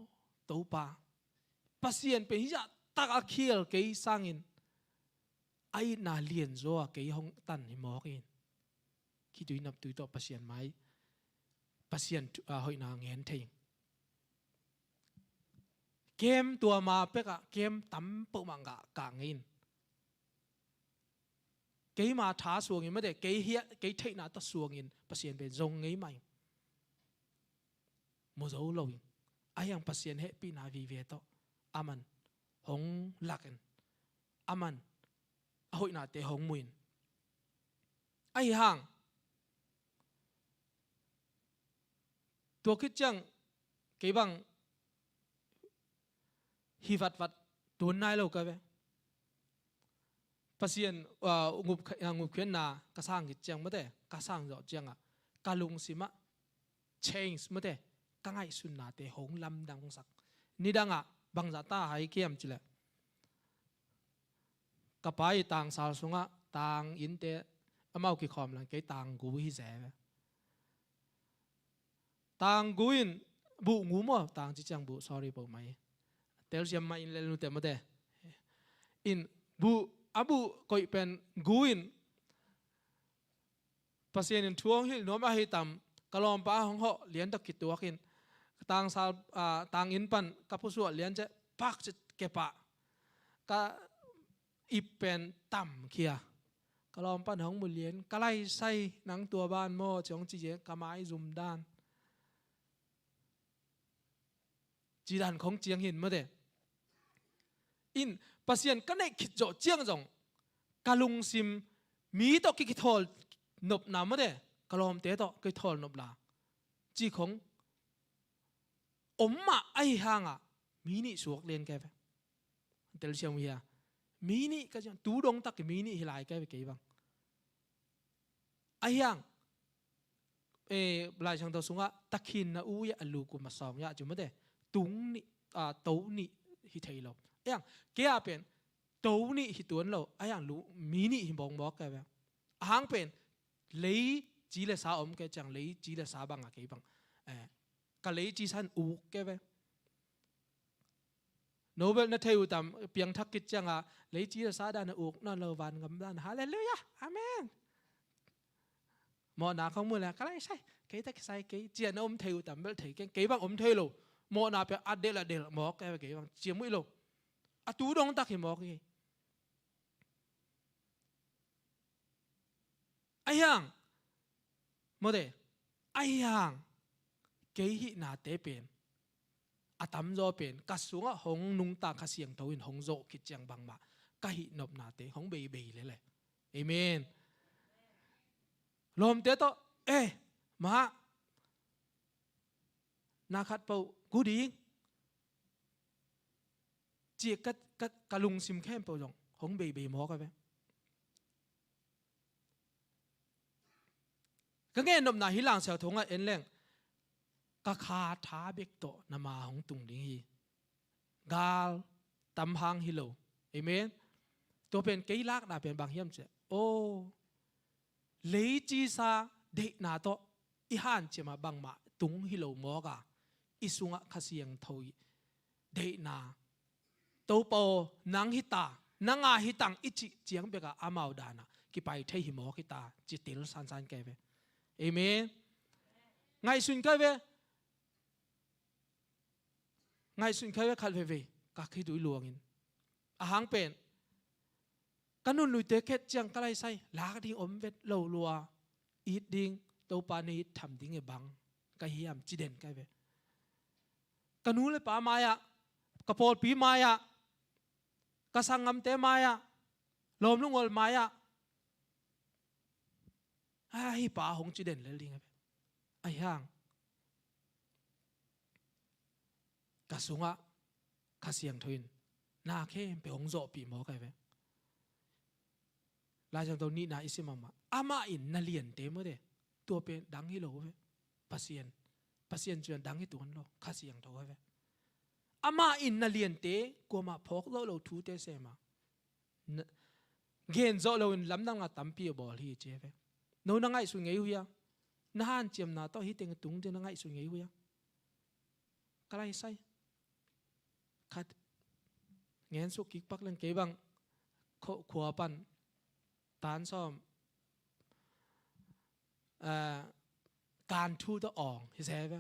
Topa, Pasian pen hi zah tak a khial kei sangin, a itna lianzaw a kei hong tan hi mawk in. Khitui naptui tawh Pasian mai, Pasian thu, a, hoihna ngen thei. Kem tua ma pekah, kem tam peuhmah ngah kah ngei in. Keima tha suangin mawte, kei hiah, kei theihna tawh suangin Pasian pen zong ngei mah in. Mu zo lo in. Ahi hang Pasian hehpihna vive tawh aman hong lak in. Aman a hoihnate hong mu in. Ahi hang tua khit ciang kei bang hi vatvat tun nai lo ka ve. Pasian, ah, ngup, ah, ngupkhiatna ka sang khit ciang mawte, ka sang zawh ciangah ka lungsim ah change mawte, ka ngaihsutnate hong lamdangsak. Nidangah bangzah ta hai kiam cileh, ka pa i tangsal sungah tang innte amau kikhawm lang kei tang gu hi ze ve. Tang gu in buh ngu maw, tang ci ciang buh, sorry, peuhmah hi. Telsiam mah in lel nute mawte. In buh, a buh koih pen gu in Pasian in thu hong hilh nuam ahi tam, ka lawmpa hong hawh lian tawh kituak in, tangsal, ah, tang inn pan ka pusuah lian ciah pak ci kepah. Ka ip pen tamkhia. Ka lawmpa in hong mu lian, ka laisai, nang tua ban maw ci hong ci ciang ka maizum dan. Ci dan khong ciang hin mawte. In Pasian ka neih khit zawh ciang zong ka lungsim mi tawh ki, kithawl nopna mawte, ka lawmte tawh kithawl nopna ci khong om mah ahi hangah mi nih suak lian kei ve. Telsiam uh hia? Mi nih ka ciang tu dong tak mi nih hi lai kei ve kei bang. Ahi hang, eh, Lai Siangtho sungah takhin na u ya a lu kum a sawng ya ci mawte, tung nih, ah, to nih hi thei lo. Ahi hang kei a pen to nih hi tuan lo. Ahi hang lu mi nih hi mawkmawk kei ve. A hang pen lei ci le sa om kei ciang lei ci le sa bang a kei bang, eh, ka lei ci san uk kei ve. No bel na thei uh tam, piangthak khit ciangah lei ci le sa dan a uk nawn lo, vangam dan. Halleluiah. Amen. Mawhna khong mu le ka laisai, kei ta kisai kei, ci a na om thei uh tam bel thei keng, kei bang om thei lo. Mawhna pia a delh a delh mawk kei, kei bang ciam uh hi lo. A tu dong tak hi mawk hi. Ahi hang mawte, ahi hang kei hihnate pen a tamzaw pen ka sungah hong nungta Kha Siangtho in hong zawh khit ciang bangmah ka hih nopnate hong beibei lel e. Amen. Lawmte tawh, eh, mah, na khat peuh gu ding ci ka, ka, ka lungsim khempeuh zong hong beibei mawk a ve. Ka ngen nopna hi Lai Siangtho ah en leng, ka kha tha bek tawh na ma hong tung ding hi. Gal tam hang hi lo. Amen. Tua pen kei lakna pen bang hiam ciah, aw, leicisa deihna tawh i hanciam a bangmah tung hi lo mawk a, i sungah Kha Siangtho i deihna, Topa aw, nang hi ta, nang a hi tang i cih ciang bek a amau dan a kipai thei hi mawk hi ta, ci tel sansan kei ve. Amen. Ngaihsun kei ve. Ngaihsun kei ve khat veivei, ka khitui luangin. A hang pen ka nunnuite khet ciang ka laisai, lak ding om vet lo lua, it ding, Topa na it tham ding e bang ka hiam ci den kei ve. Ka nu le pa mai-ah, ka pawlpi mai-ah, ka sanggamte mai-ah, lawm lungol mai-ah, a hi pa hong ci den lel ding a ve. Ahi hang ka sungah Kha Siangtho in na khempeuh hong zawhpih mawk a ve. Lai Siangtho nihna i sim mahmah. Amah in na liante mawte, tua pen dang hi lo ve. Pasian, Pasian ciang dang hi tuan lo, Kha Siangtho a ve. Amah in na liante kuamah phawk zawh lo thute sem a, na, gen zawh loin lamdang a tampi a bawl hi ci a ve. No na ngaihsun ngei uh hia? Na hanciamna tawh hi teng tung ding na ngaihsun ngei uh hia? Ka laisai khat ngen suk kik pak leng kei bang kho-, khua pan tan sawm, eh, kan thu tawh awng hi se ve.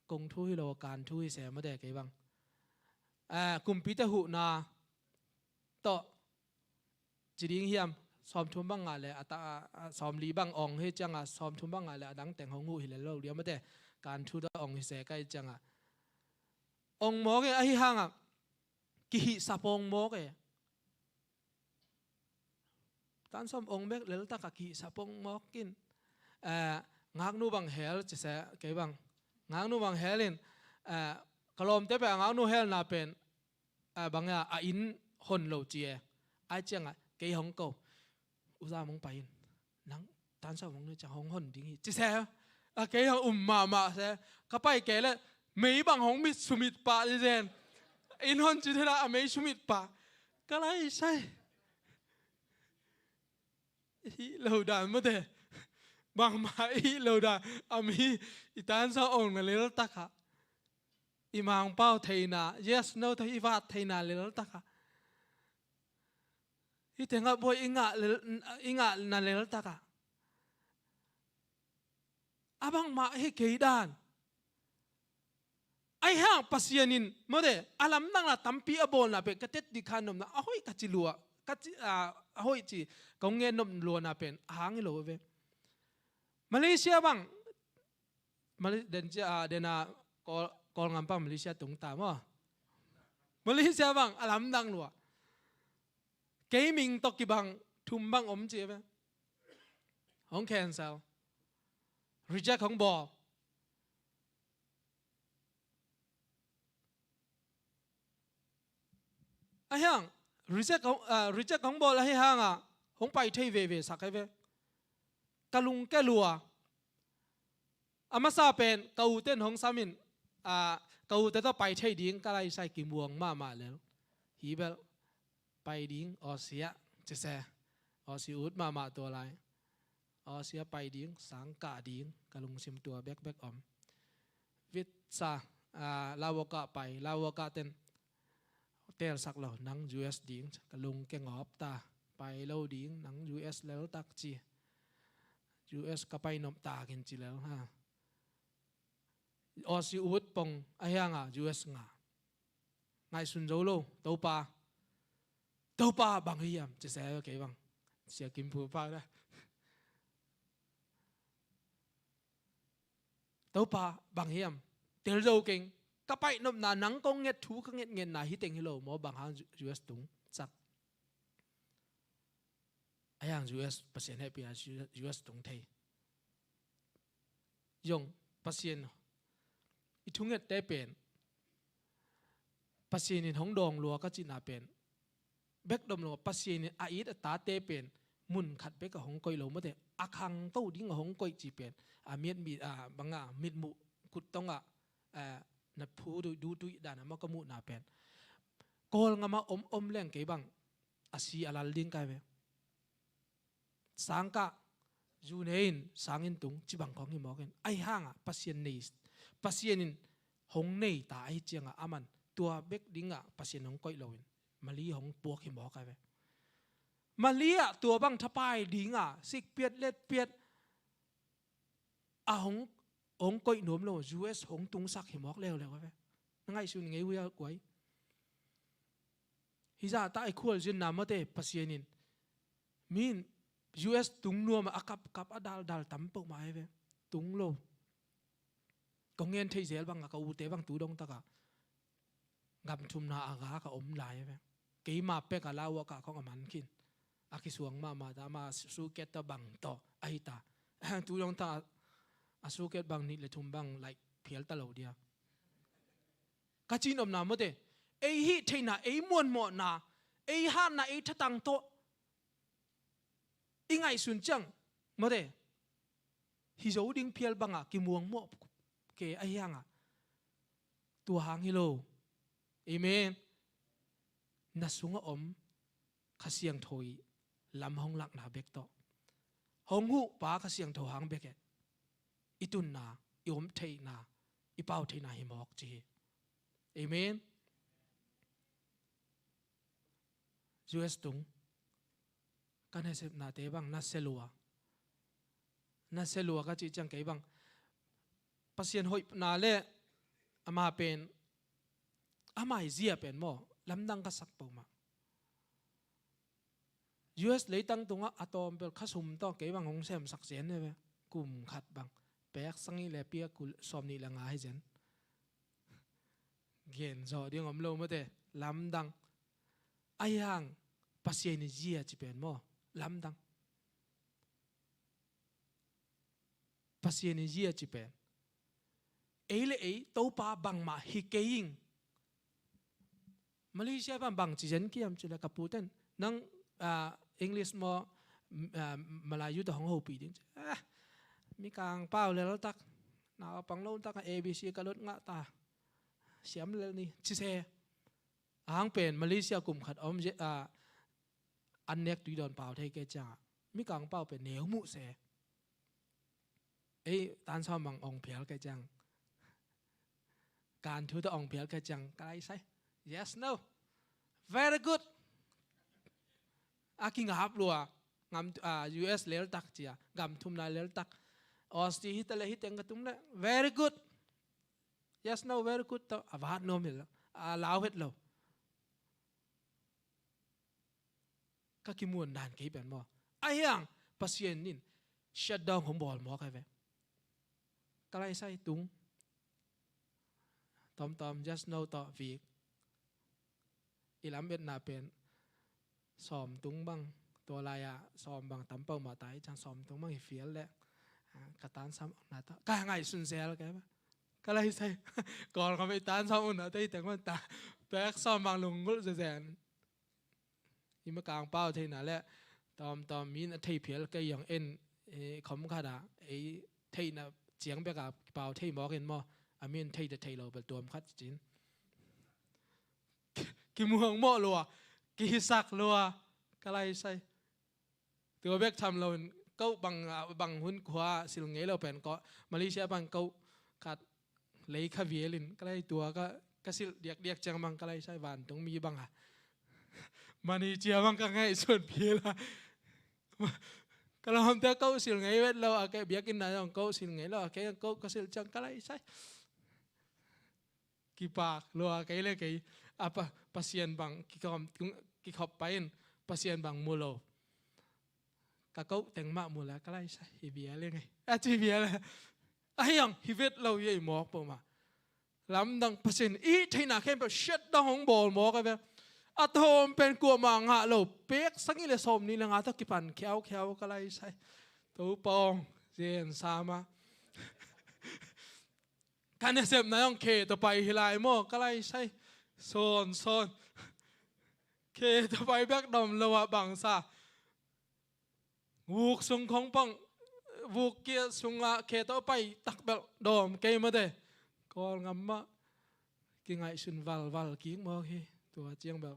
Kong thu hi lo, kan thu hi se mawte kei bang. Eh, kumpite huhna tawh ci ding hiam, sawmthum bang ngah le a ta, a, a, sawmli bang awng hi ciang a, sawmthum bang ngah le a dang teng hong huh hi le lo liam mawte, kan thu tawh awng hi se kei ciang a. Awng mawk e, ahi hang a kihihsa pawng mawk e. Tan sawm awng bek lel tak a kihihsa pawng mawk in, eh, ngaknu bang hel ci se kei bang. Ngaknu bang hel in, eh, ka lawmte pen a ngaknu helna pen, eh, bang e a, a inn hon lo ci e. Ai ciang a kei hong ko. U Zam hong pai in. Nang tan sawm hong ne ciang hong hon ding hi ci se. A kei hong um mahmah se. Ka pai kei le mei bang hong mit sumit pah ci zen. Inn hon ci thei la a mei sumit pah. Ka laisai. I hih lo dan mawte. Bangmah i hih lo dan. A mi i tan sawm awng na lel tak a, i mangpau theihna, yes no tawh i vat theihna lel tak a, hih tengah buai i ngah lel, i ngahna lel tak a, a bangmah hi kei dan. Ahi hang Pasian in mawte, a lamdang la tampi a bawlna pen ka tet dikha nopna a hoih ka ci lua, ka ci, a, a hoih ci kong ngen nop luana pen a hang hi lo ve. Malaysia bang, Malay-, den cia, a, den a Kawl, Kawlgam pan Malaysia tung ta maw. Malaysia bang a lamdang lua. Kei ming tawh kibang thum bang om ci ve. Hong cancel. Reject hong bawl. Ahi hang, reject hong, ah, reject hong bawl ahi hang a, hong pai thei veve sak ahi ve. Ka lungke lua. A masa pen, ka ute in hong sam in, ah, ka ute tawh pai thei ding, ka laisai kimuang mahmah lel. Hi bel, pai ding, Aussie ah, ci se. Aussie ut mahmah tua lai. Aussie ah pai ding, sang kah ding, ka lungsim tua bekbek om. Visa, ah, Lawaka pai, Lawaka ten, telsak lo, nang U S ding, ka lungke ngawp ta, pai lo ding, nang U S lel tak ci. U S ka pai nop ta kin ci lel, ha. Aussie ut pong, ahi hang a, U S ngah. Ngaihsun zo lo, Topa. Topa bang hiam, ci se kei bang. Sia Kim Phu pa da. Topa, bang hiam? Tel zo keng. Ka paihnopna, nang kong nget thu ka ngetngetna hi teng hi lo maw, bang hang U S tung sak? Ahi hang U S Pasian hehpihna U S tung thei. Zong Pasian i thungette pen Pasian in hong dawng lua ka cihna pen bek dom lo, Pasian in a it a tate pen mun khat bek a hong koih lo mawte, a khangto ding a hong koih cih pen a miat mi, a banga mitmuh kut tongah, a, na phu du, du tuih dan a maw ka muhna pen Kawlngam a om om leng kei bang a si a lal ding kai ve. Sangkah zu nei in sang in tung ci bang khawng hi mawk in, ahi hangah Pasian nei, Pasian in hong nei ta ahi ciangah aman tua bek dingah Pasian hong koih loin Mali hong puak hi mawk ai ve. Mali ah tua bang thapai dingah sikpiat letpiat a hong, hong koih nuam lo, U S hong tungsak hi mawk leuleu ai ve. Na ngaihsun ngei uh hia guai? Hizah ta i khualzinna mawte Pasian in min U S tung nuam a kapkap a daldal tam peuhmah ai ve. Tung lo. Kong ngen thei zel bangah ka ute bang tu dong takah gam thumna a ga ka om lai ve. Keima pek a lau a kah khong a man khin. A kisuang mahmah ta, ama suket ta bang tawh ahi ta. Tu dong ta a suket bang nih le thum bang laih phial ta lo dia. Ka cihnopna mawte, ei hih theihna, ei muanmawhna, ei hatna, ei thatang tawh i ngaihsun ciang mawte, hi zo ding phial bangah kimuangmawh ke ahi hangah tua hang hi lo. Amen. Na sungah om Kha Siangtho i lam hong lakna bek tawh, hong huhpa Kha Siangtho hang bek e i tunna, i om theihna, i pau theihna hi mawk ci hi. Amen. U S tung ka nasepnate bang na sia lua, na sia lua ka cih ciang kei bang Pasian hoihna le ama pen, ama i zia pen maw lamdang ka sak peuhmah. U S leitang tungah a tawm pel kha sum tawh kei bang hong semsak zen ne ve. Kum khat bang pek sang ih le pia kul sawm nih le nga hi zen. Gen zawh ding om lo mawte, lamdang. Ahi hang Pasian i zia ci pen maw lamdang. Pasian i zia ci pen ei le ei Topa bangmah hi kei ing. Malaysia pan bang ci zen kiam ci le ka puten nang, ah, English maw, ah, Malayu tawh hong hopih ding ci. Ah, Mikang pau leltak, naupang lo tak, A B C ka lot ngah ta, siam lel ni ci se. Ahang pen Malaysia kum khat om ze, ah, an nek tui dawn pau thei kei ciangah Mikang pau pen neu muh se. Ei tan sawm bang ong phial kei ciang, kan thu tawh ong phial kei ciang ka lai sai. Yes, no. Very good. A kingap lua. Ngam, ah, U S leltak cia, gam thumna leltak. Aussie hita le hiteng ka tum le very good. Yes, no, very good tawh a vat nuam hi lo, a lau het lo. Ka kimuan dan kei pen maw. Ahi hang Pasian in shutdown hong bawl mawk ai ve. Ka lai sai tung. Tawmtawm just no tawh vik. I lam etna pen sawm tung bang, tua lai-ah sawm bang tam pau mah ta i cang sawm tung bang i fial leh, ah, ka tansam na tawh ka ngaihsun zel kei ba. Ka lai sai. Kawl ka mei tansam na tawh i teng bang ta. Pek sawm bang lunggulh zezen. I Mikang pau theihna le tawmtawm min a thei phial kei zong en, eh, khom khat ah ei theihna ciang bek a pau thei mawk in maw, a min thei ta thei lo bel tuam khat cin. Kimuang mawh lua, kihisak lua, ka lai sai. Tua bek tham lo in koh bang, ah, bang hun khua sil ngei lo pen koh Malaysia bang koh khat lei kha vial in ka lai tua ka, ka silh diakdiak ciang bang ka lai sai vantung mi bang a mani cia bang ka ngaihsun phial a. Ka lawmte koh silh ngei vet lo a, kei biakinn na zong koh silh ngei lo a, kei koh ka silh ciang ka lai sai. Kipak lua kei le kei a pa, Pasian bang kikhop, kikhop pai in Pasian bang mu lo. Ka koh teng mah mu le ka lai sai hi bia le ngei a ci bia le. Ahi hang hi vet lo hi ei mawk peuhmah. Lamdang Pasian i theihna khempeuh shutdown hong bawl mawk a ve. A tawm pen kuamah ngah lo, pek sagih le sawmnih le nga tawh kipan khiaukhia ka lai sai. Topa aw, zen sam a. Ka nasepna zong khe tawh pai hi lai maw, ka lai sai. Sawn sawn. Khe tawh pai bek dawm lo ah bangsa. Vuk sung khong pang, vuk kia sungah khe tawh pai tak belh dawm kei mawte. Kawlgam mah kingaihsun valval kik mawk hi. Tua ciang belh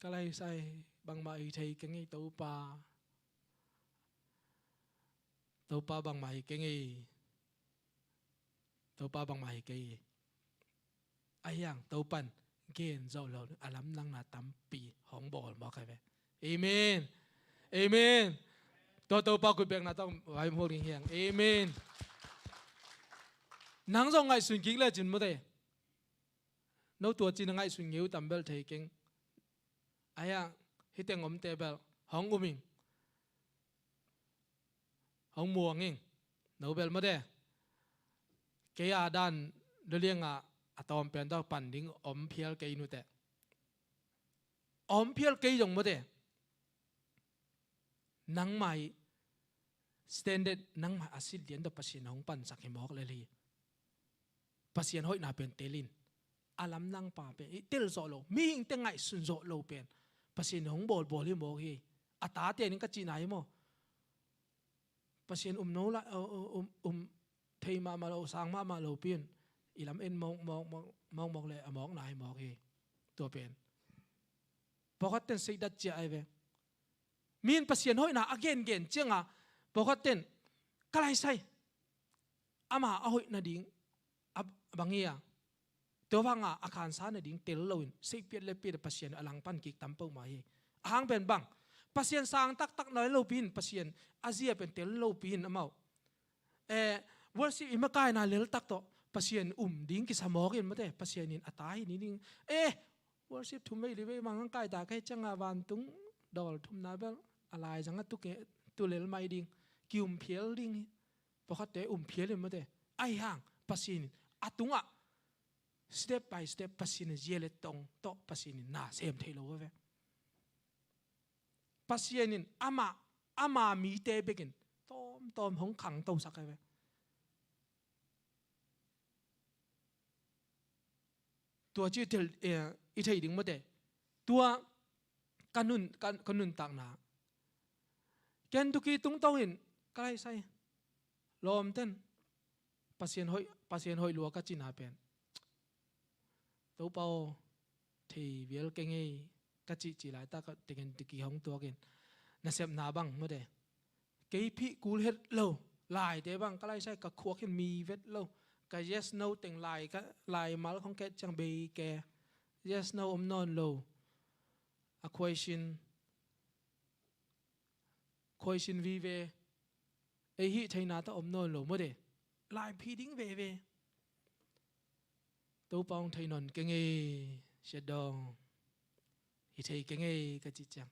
ka lai sai, bangmah hi thei keng ei Topa. Topa bangmah hi keng ei. Topa bangmah hi kei. Ahi hang Topan gen zawh lo a lamdangna tampi hong bawl mawk a ve. Amen. Amen. Tua Topa khutbekna tawh vai muak ding hi hang. Amen. Nang zong ngaihsun kik lecin mawte. No tua cin a ngaihsun ngei uh tam belh thei keng. Ahi hang hih teng omte belh hong um ing. Hong muang ing. No belh mawte. Kei a dan doliangah a tawm pen tawh pan ding om phial kei nute. Om phial kei zong mawte. Nangmah ih standard, nangmah a silh lian tawh Pasian hong pansak hi mawk lel hi. Pasian hoihna pen tel in. A lamdang pa pen i tel zawh lo, mihingte ngaihsun zawh lo pen Pasian hong bawlbawl hi mawk hi. A tate ning ka cihna hi maw? Pasian um no la, um, um, um thei mahmah lo, sang mahmah lo pi un. I lam en mawk, mawk, mawk, mawk, mawk le a mawkna hi mawk hi. Tua pen pawlkhat ten seidat ciah ai ve. Mi in Pasian hoihna a gengen cianga pawlkhat ten ka lai sai. Ama a hoih nading a bang hi a, tua vanga a khansa nading tel loin seihpiat le piat a Pasian a langpan kik tam peuhmah hi. A hang pen bang, Pasian sang taktak na lopi in, Pasian a zia pen tel lopi in amau, eh, worship i makaina leltak tawh Pasian um ding kisa mawk in mawte, Pasian in a tai ni ding. Eh, worship thum vei li vei mang ang kaita ka hih cianga vantung dawl thumna bel a laizang a tu ke, tu lel mai ding, ki um phial ding hi. Pawlkhatte um phial in mawte. Ahi hang Pasian in a tungah step by step Pasian in zia le tong tawh Pasian in na sem thei lo a ve. Pasian in ama, ama mite bekin tawmtawm hong khangtosak a ve. Tua ci i tel, eh, i thei ding mawte. Tua ka nun, ka, ka nuntakna. Kentucky tungtawn in ka lai sai. Lawmten Pasian hoih, Pasian hoih lua ka cihna pen, Topa aw, thei vial kei ngei ka cihcih laitak ah Kentucky hong tuakin nasepna bang mawte. Kei phih kul het lo, laite bang ka lai sai, ka khuak hin mi vet lo. Ka yes no teng lai, ka laimal khong ket ciang bei ke. Yes no om nawn lo. A question, question vive. Ei hih theina tawh om nawn lo mawte. Lai phi ding veve. Topa hong thei nawn kei ngei, siatdawng. Hi thei kei ngei ka cih ciang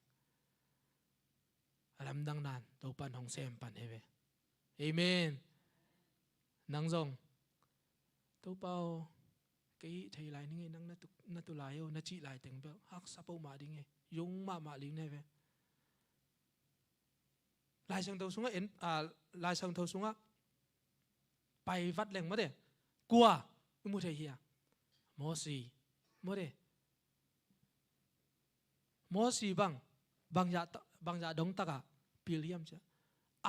a lamdang nan Topa in hong sem pan hi ve. Amen. Nang zong, Topa aw, kei hih thei lai ning ei, nang na tu, na tu lai aw, na cih lai teng bel haksa peuhmah ding ei, zong mahmah ding na hi ve. Laisiangtho sungah en, ah, Laisiangtho sungah pai vat leng mawte, kua i mu thei hi a? Mosi. Mawte. Mosi bang, bangzah ta-, bangzah dong takah pil hiam cia?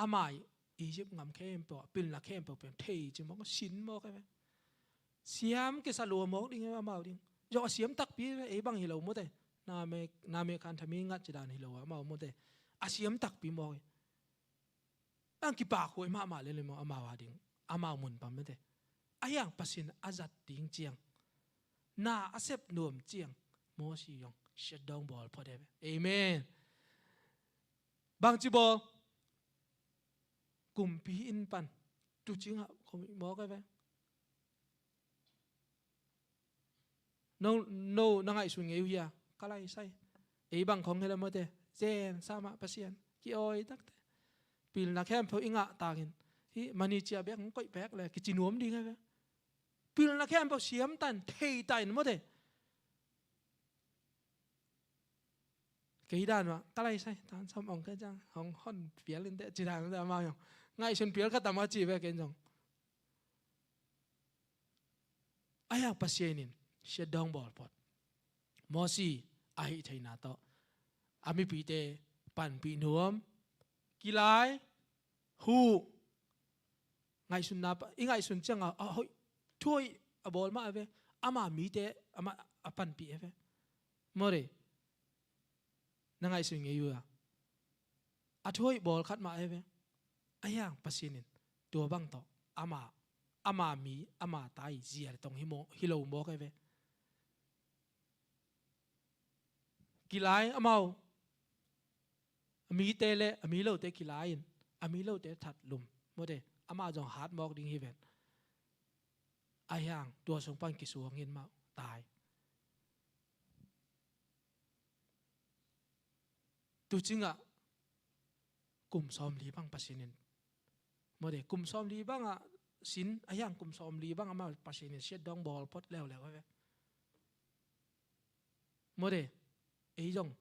Amah i Egypt ngam khempeuh ah pilna khempeuh pen thei ci mawk, sin mawk e ve. Siam kisa lua mawk ding e ve amau ding. Zawh a siam takpi ve, ei bang hi lo mawte. Name, name khan thami ngat ci dan hi lo amau mawte. A siam takpi mawk e. Ang kipak huai mahmah le le maw, amau a ding, amau mun pam mete. A hiang Pasian a zat ding ciang, na a sep nuam ciang, Mosi zong siatdawng bawl phot e ve. Amen. Bangci bawl? Kumpi inn pan tuucing ah khawm mawk e ve. No, no, na ngaihsun ngei uh hia? Ka lai sai. Ei bang khong hi le mawte, zen sa mah Pasian, ki-awi takte. Pilna khempeuh i ngah takin, Hih mani cia bek hong koih bek le kici nuam ding hi ve. Pilna khempeuh siamtan, theitan, mawte. Kei dan mah, ka lai sai, tan sawm ong kei ciang, hong hon pial in teh, ci dan mah, amau zong ngaihsun pial khat a mah ci ve ken zong. Ahi hang Pasian in siatdawng bawl phot. Mosi ahih theihna tawh a mipite panpih nuam, kilai, huh, ngaihsunna pa, i ngaihsun ciangin a hoih, thu hoih a bawl mah a ve. Ama mite amah a panpih a ve. Mawte, na ngaihsun ngei uh a, a thu hoih bawl khat mah a ve. Ahi hang Pasian in tua bang tawh ama, ama mi, ama tai zia le tong hi maw, hi lo mawk a ve. Kilai amau, a mite le a mi lote kilai in, a mi lote that lum, mawte, amah zong hat mawk ding hi ven. Ahi hang tua sung pan kisuang in mah tai. Tu cingah kum sawmli bang Pasian in, mawte, kum sawmli bangah sin, ahi hang kum sawmli bangah mah Pasian in siatdawng bawl phot leuleu a ve. Mawte, ei zong,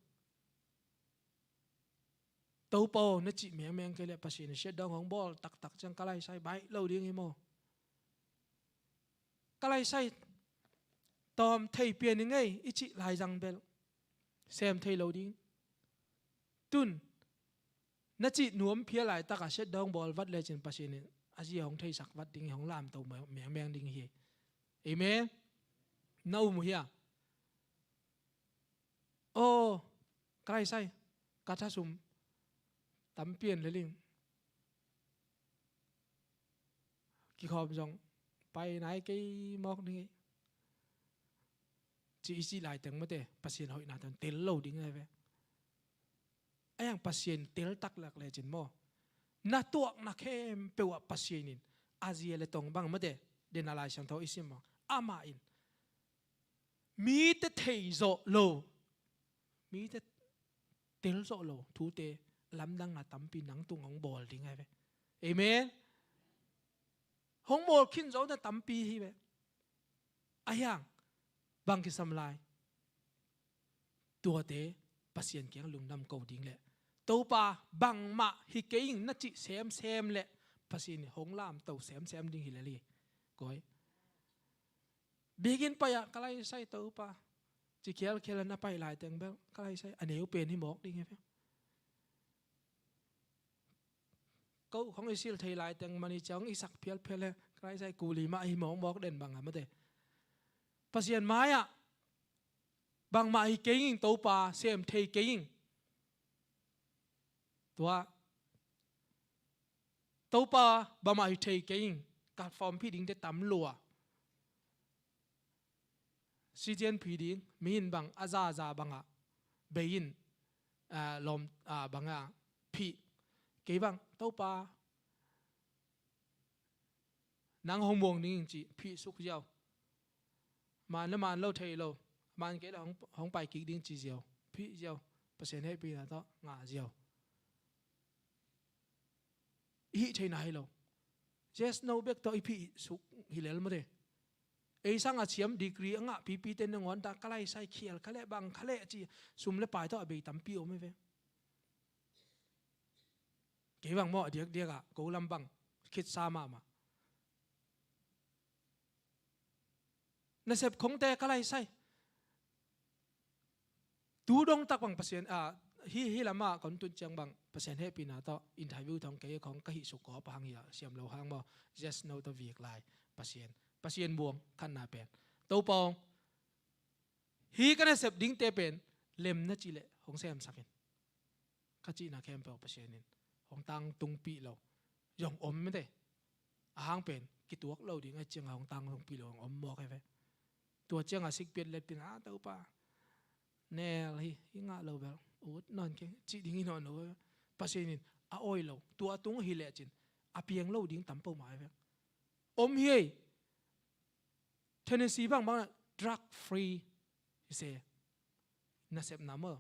Topa aw, na cih mengmeng kei leh Pasian in siatdawng hong bawl taktak ciang ka lai sai baih lo ding hi maw? Ka lai sai tawm thei pian i ngei i cih laizang bel sem thei lo ding. Tun na cih nuam phial laitakah siatdawng bawl vat lecin Pasian in a zia hong theisak vat ding hi, hong lamto mengmeng ding hi. Amen. Na um uh hia? Aw, ka lai sai, ka thasum tampi an leling, kikhawm zong pai nai kei mawk ding hi, ci i cih laiteng mawte, Pasian hoihna tawh tel lo ding a ve. Ahi hang Pasian tel taklak lecin maw, na tuakna khempeuh ah Pasian in a zia le tong bang mawte, den a Lai Siangtho i sim maw, amah in mite thei zawh lo, mite tel zawh lo thute lamdangna tampi nang tung hong bawl ding a ve. Amen. Hong bawl khin zawhna tampi hi ve. Ahi hang bang kisam lai? Tuate Pasian kiang lungdam ko ding le Topa, bangmah hi kei ing na cih semsem le Pasian in hong lamto semsem ding hi lel hi. Koi bikin pai-ah ka lai sai Topa, ci khialkhial a na pai laiteng bel ka lai sai a neu pen hi mawk ding hi ve. Ko khong i sil thei laiteng mani ciang i sak phialphial he ka lai sai kuli mah hi mawkmawk den bang a mawte. Pasian mai-ah bangmah hi kei ing Topa, sem thei kei ing. Tua Topa, bangmah hi thei kei ing, ka fawmpi dingte tam lua. Sitian phi ding, mihin bang a zaza bangah bei in, ah, lawm, ah, bangah phih. Kei bang Topa, nang hong muang ding ing ci phih suk ziau. Man le man lo thei lo, man kei le hong, hong pai kik ding ci ziau, phih ziau, Pasian hehpihna tawh ngah ziau. I hih theihna hi lo. Yes no bek tawh i phih suk hi lel mawte. Ei sang a thiam degree a ngah pipite nangawn ta ka lai sai khial kha leh bang kha leh ci sum le pai tawh a bei tampi om hi ve. Kei bang maw a diakdiakah ko lam bang khitsa mahmah. Nasep khongte ka lai sai. Tu dong tak bang Pasian, ah, hi, hi lamah kon tun ciang bang Pasian hehpihna tawh interview thong kei khong ka hih suk kawp a hang hi a siam lo hang maw. Yes no tawh vik lai Pasian. Pasian buang khatna pen Topa aw, hi ka nasep dingte pen lem na cih leh hong semsak in. Ka cihna khempeuh Pasian in hong tangtungpih lo zong om mite. A hang pen kituak lo ding a ciangah hong tangtungpih lo zong om mawk hi ve. Tua ciangah sikpiat letpin a Topa nel hi, hi ngah lo bel ut nawn keng cih ding hi nawn lo ve. Pasian in a awi lo, tua a tung ahi lecin a piang lo ding tam peuhmah hi ve. Om hi ei. Tennessee bang bang drug free hi se. Nasepna maw.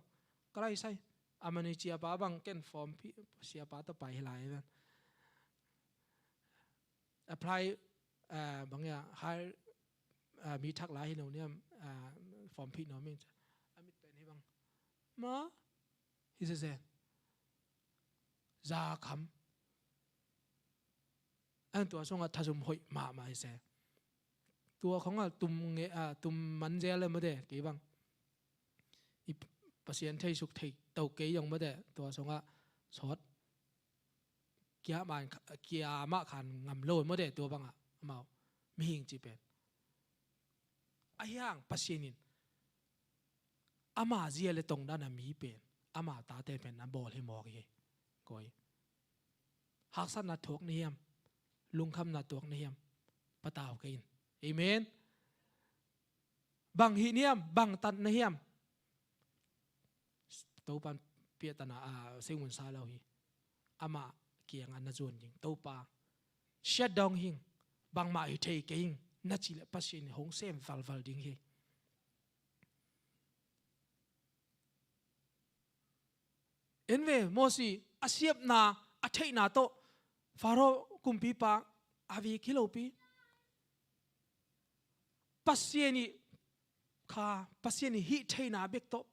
Ka lai sai. A mani ciapa bang ken form phi, ciapa tawh pai hi lai ven. apply, ah, bang ia, high, ah, mi thak lai hi lo niam, ah, form phih nuam ing ci a, a mit pen hi bang. Ma, hi sese. Za kham. An tua sungah thazum hoih mahmah hi se. Tua khong a tum nge, ah, tum man zel le mate, kei bang. I Pasian thei suk thei to kei zong mate, tua sungah sawt. Kia man kha-, kia mah khan ngam lo mate, tua bangah. Amau. Mihing ci pen. Ahi hang Pasian in ama zia le tongdan a mi pen, ama tate pen na bawl hi mawk hi. Koi. Haksatna thuak na hiam, lungkhamna thuak na hiam, patau kei in. Amen. Bang hih na hiam, bang tat na hiam. Topan piahtana, a, seng un sa lo hi. Ama kiangah na zuan ding. Topa, siat dong hing, bangmah hi thei kei hing, na cih leh Pasian in hong sem valval ding hi. En ve, Mosi, a siapna, a theihna tawh, Faro kumpipa, a vik hi lopi. Pasian ih kha, Pasian ih hih theihna bek tawh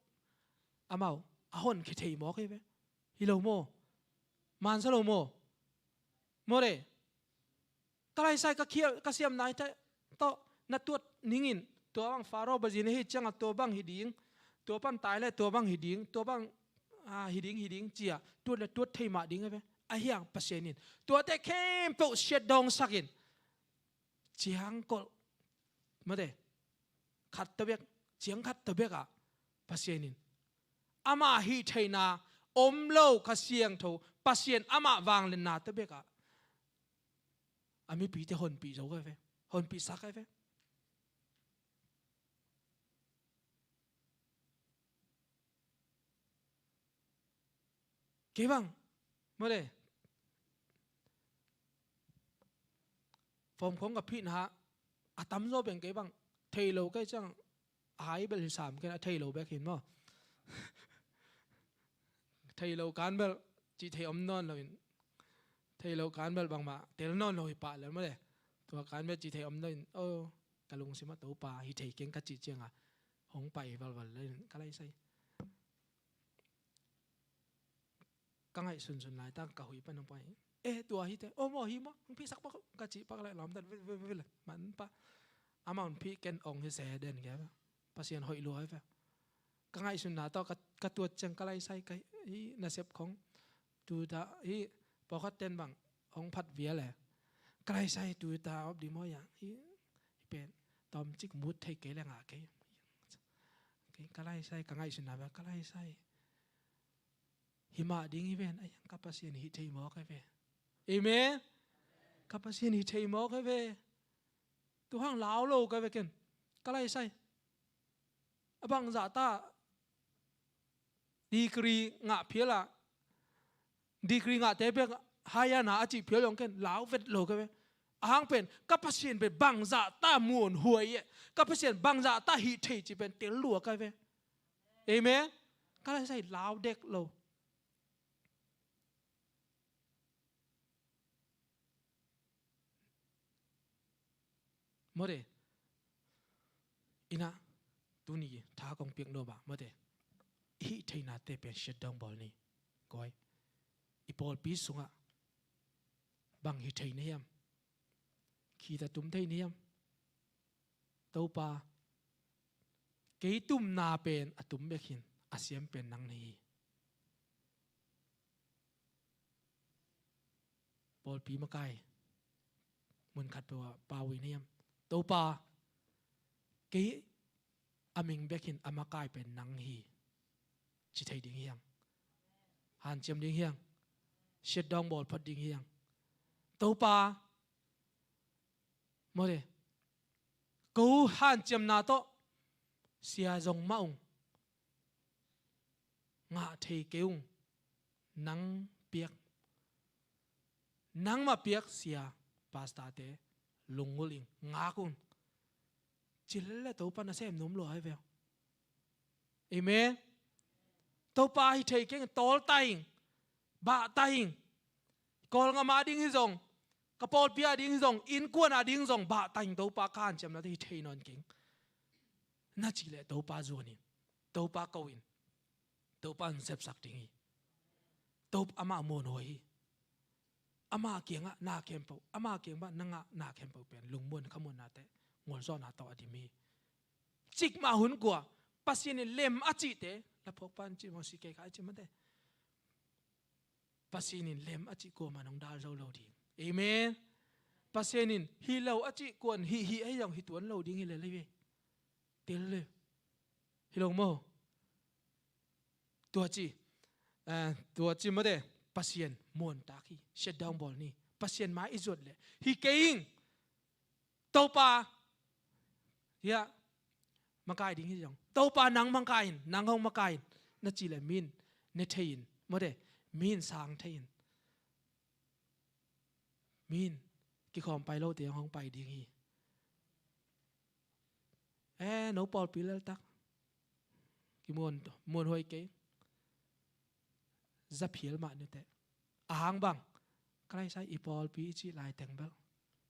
amau a honkhia thei mawk hi ve. Hi lo maw? Mansa lo maw? Maw le? Ka laisai ka khial, ka siam nai te tawh na tuat ningin, tua bang Faro bazin ahi ciangah tua bang hi ding, tua pan tai le tua bang hi ding, tua bang, ah, hi ding, hi ding, ci-a tuat le tuat thei mah ding hi ve. Ahi hang Pasian in tuate khempeuh siat dawngsakin, ciangkolh, mate, khat tawh bek, ciang khat tawh bekah Pasian in ama hih theihna om lo Kha Siangtho, Pasian ama vangliatna tawh bekah a mipite honpih zo ka ve, honpihsak ka ve. Kei bang, mawle, fawm khong ka phihna a tamzaw beng kei bang thei lo kei ciang, a hai bel hi sam ken a thei lo bek hin maw. Thei lo kan bel cih thei om nawn loin, thei lo kan bel bangmah tel nawn lo hi pah lel mawle. Tua kan bel cih thei om nawn in, oh, ka lungsim ah Topa hi thei keng ka cih ciangah hong pai valval le in ka laisai. Ka ngaihsunsun laitak ka hui pan hong pai. Eh, tua hi te, oh, maw hi maw, hong phihsak pak ka cih pak lai lawm dan ve ve ve le man pah. Amah hong phih ken ong hi se den kei. Pasian hoih lua hi ve. Ka ngaihsunna tawh ka, ka tuat ciang ka laisai ka hi nasep khong. Tuta hi pawlkhat ten bang hong phat vial e. Ka laisai tuta op ding maw ia. Hi, hi pen tawmcik mut thei kei le ngah kei. Kei ka laisai ka ngaihsunna bel ka laisai. Hi mah ding hi ven, ai, ka Pasian hi thei mawk hi ve. Amen. Ka Pasian hi thei mawk hi ve. Tu hang lau lo ka ve ken. Ka laisai. A bangzah ta degree ngah phial a, degree ngahte bek higher na a cih phial zong ken lau vet lo ka ve. A hang pen ka Pasian pen bangzah ta muanhuai e, ka Pasian bangzah ta hih thei cih pen tel lua ka ve. Amen. Ka laisai lau dek lo. Mawte, ina, tuni tha kong piak nuam ah, mawte, i hih theinate pen siat dong bawl ni. Koi, i pawlpi sungah bang hi thei na hiam? Khit a tum thei na hiam? Topa, kei tumna pen a tum bek hin, a siam pen nang na hi. Pawlpi makai mun khat peuh ah pau hi na hiam? Topa, kei a ming bek hin a makai pen nang hi, ci thei ding hiam? Hanciam ding hiam? Siat dong bawl phot ding hiam? Topa, mawte, ko hanciamna tawh sia zong mah ung, ngah thei kei ung, nang piak, nangmah piak sia, pastor-te lungngulh ing, ngak un. Ci lel le Topa nasem nuam lua hi ve. Amen. Topa hi thei keng, tawl ta ing, bah ta ing. Kawlngam a ding hi zong, ka pawlpi a ding zong, innkuan a ding zong, bah ta ing, Topa ka hanciamnate hi thei nawn keng. Na cih leh Topa zuan in, Topa ko in, Topa in sepsak ding hi. Topa amah muanhuai hi. Ama kiangah na khempeuh, ama kiangah na ngah na khempeuh pen lungmuan khamuannate, gualzawhna tawh a dim hi. Cikmah hun kua Pasian in lem a cihte, laphawkpa in cih mawk si kei kha a cih mate. Pasian in lem a cih kuamah nong dal zo lo ding. Amen. Pasian in hi lo a cih kuan hi hi ahi zong hi tuan lo ding hi lel hi ve. Tel le. Hi lo maw? Tua ci, eh, tua ci mate, Pasian muantak hi, shutdown bawl ni. Pasian mai i zuat leh hi kei ing. Topa, hiah makai ding hi zong, Topa nang makai in, nang hong makai in, na cih leh mi in ne thei in, mate, mi in sang thei in, mi in kikhawm pai lote hong pai ding hi. Eh, no pawlpi leltak kimuan, muanhuai kei. Za phial mah nite. A hang bang, ka lai sai i pawlpi i cih laiteng bel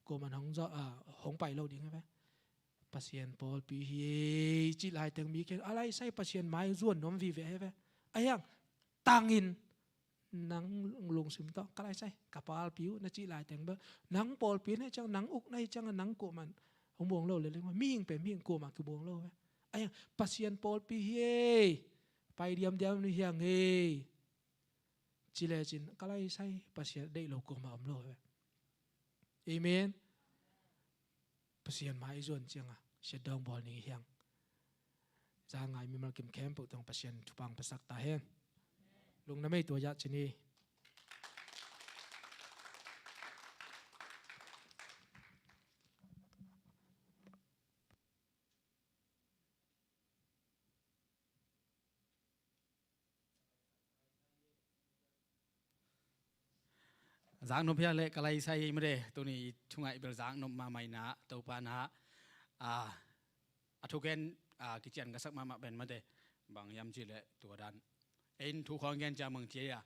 kuaman hong zawh, ah, hong pai lo ding hi ve. Pasian pawlpi hi ei i cih laiteng mi kheng a lai sai Pasian mai zuan nuam vive hi ve. A hiang tangin nang lungsim tawh ka lai sai ka pawlpi uh na cih laiteng bel, nang pawlpi na hi ciang, nang uk na hi ciang, nang kuaman hong muang lo le leng, mihing pen mihing kuaman kimuang lo ve. A hiang Pasian pawlpi hi ei, pai diamdiam ni hiang ei. Ci lecin ka lai sai Pasian deih lo kuamah om lo ve. Amen. Pasian mai i zuan cianga shutdown bawl ning hiang. Za ngai mimal kim khempeuh tawng Pasian thupha hong piasak ta hen. Lungdam ei, tua zah ci ni. Zaknop hiang le ka lai sai mate, tuni thungaih bel zaknop mahmah inah Topa inah, a, a thugen, a, kician ka sak mahmah pen mate, bang hiam cih leh tua dan. Ei in thu khawng gen ciang bang ci a,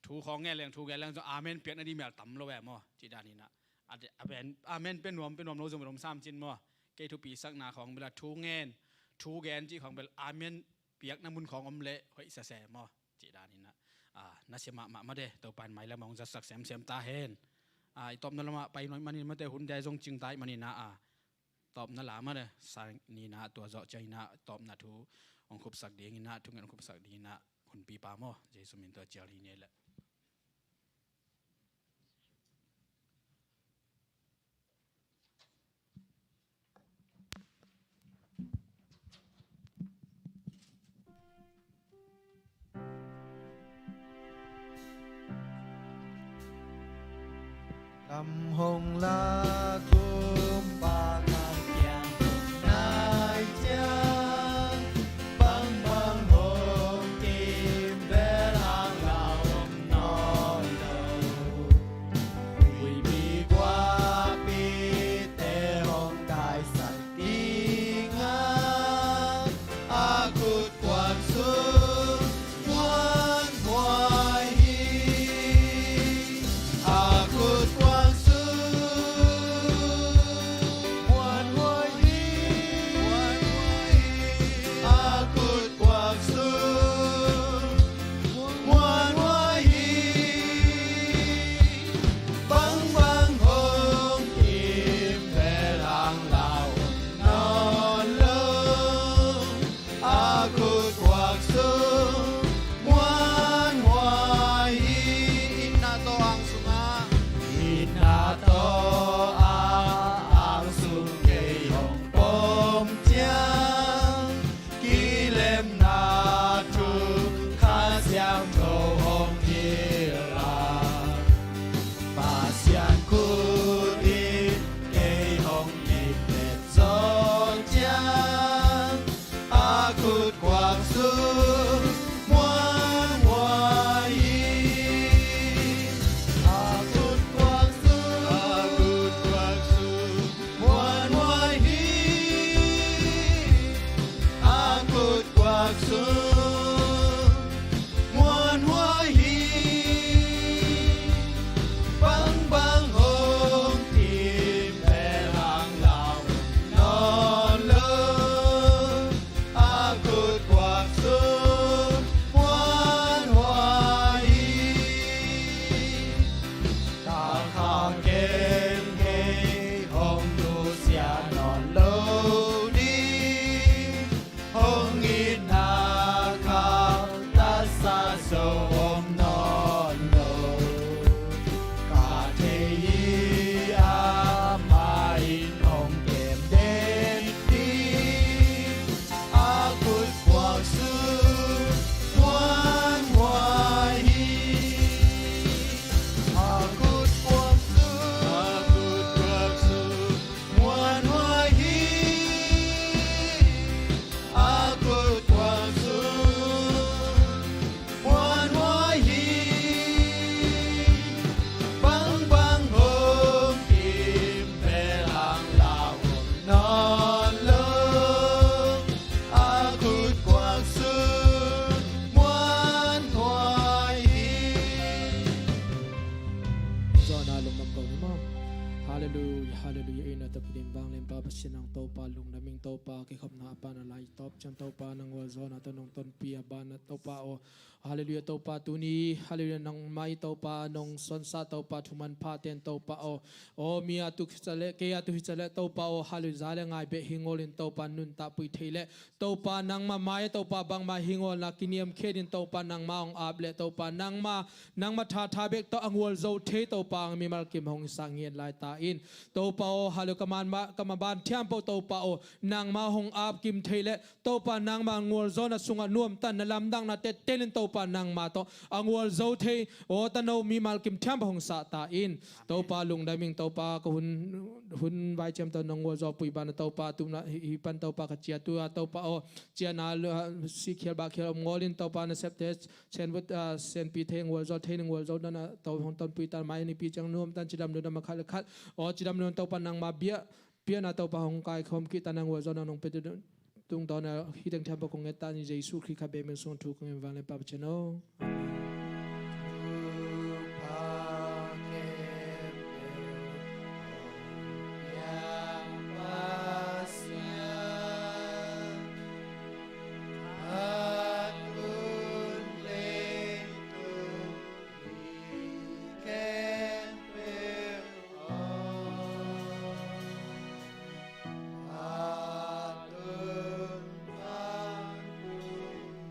thu khawng gen leng, thu gen leng zong amen piak nading mel tam lo e maw, cih dan inah. A, a pen, amen pia nuam, pia nuam lo zong bel om sam cin maw. Kei thupi sakna khawng bel a thu ngen, thu gen cih khawng bel amen piakna mun khawng om leh hoih sese maw, cih dan inah. A, nasia mahmah mate, Topa in mailam hong zatsak semsem ta hen. A, i tawpna lamah pai nuai manin mate, hun dai zong cing tai manin ah, a, tawpna la mate, sa ni inah tua zawh ciang inah tawpna thu hong khupsak ding inah, thungen hong khupsak ding inah hunpipa maw, Jesu min tua cial hi ni leh. Lam hong la kumpa ka kiang nai ciang, bangbang hong kim bel a lau om nawn lo. Ui mi guapite hong kaisak ding a, a khut kuang sung muanhuai hi. A khut kuang sung Pa Pasian nang Topa lungdam ing Topa, kikhopna a pan a lai tawp ciang Topa nang gualzawhna tawh nong tonpih a banah Topa aw, Halleluiah Topa tuni Halleluiah nangmah i Topa nong suansa Topa thu manpha ten Topa aw, aw mi a tu hi ca leh kei a tu hi ca leh Topa aw Halleluiah za le ngai beh hi ngawlin Topa nuntakpui thei leh Topa nangmah mai Topa bangmah hi ngawlna kiniamkhiatin Topa nangmah hong ap leh Topa nangmah nangmah thatha bek tawh a gualzo thei Topa ang mimal kim hong hisa ngiat lai ta in Topa aw Halleluiah ka man ma ka maban thiampo Topa aw nangmah hong ap kim thei leh Topa nangmah gualzawhna sungah nuamtanna lamdanna tettenin Topa nangmah tawh a gualzo thei aw tano mimal kim thiampo hong sa ta in Topa lungdam ing Topa ka hun hun vai ciam tawh nong gualzawhpui banah Topa tumna hi hi pan Topa ka ciatu a Topa aw ciana sikhial bakkhial om ngawlin Topa na septe senvut senpi thei gualzaw thei gualzaw dana to hong tonpui tan mai nipi ciang nuam tan cidam dudam a khat le khat aw cidam dudam Topa nangmah biah piana Topa hong kaikhawm kih tan gualzaw nang nong pe tungtawn a hiteng thiampa kong nget tan Jesu Khrih kha bemeng sung thu kong en vang le Pa Pasian aw.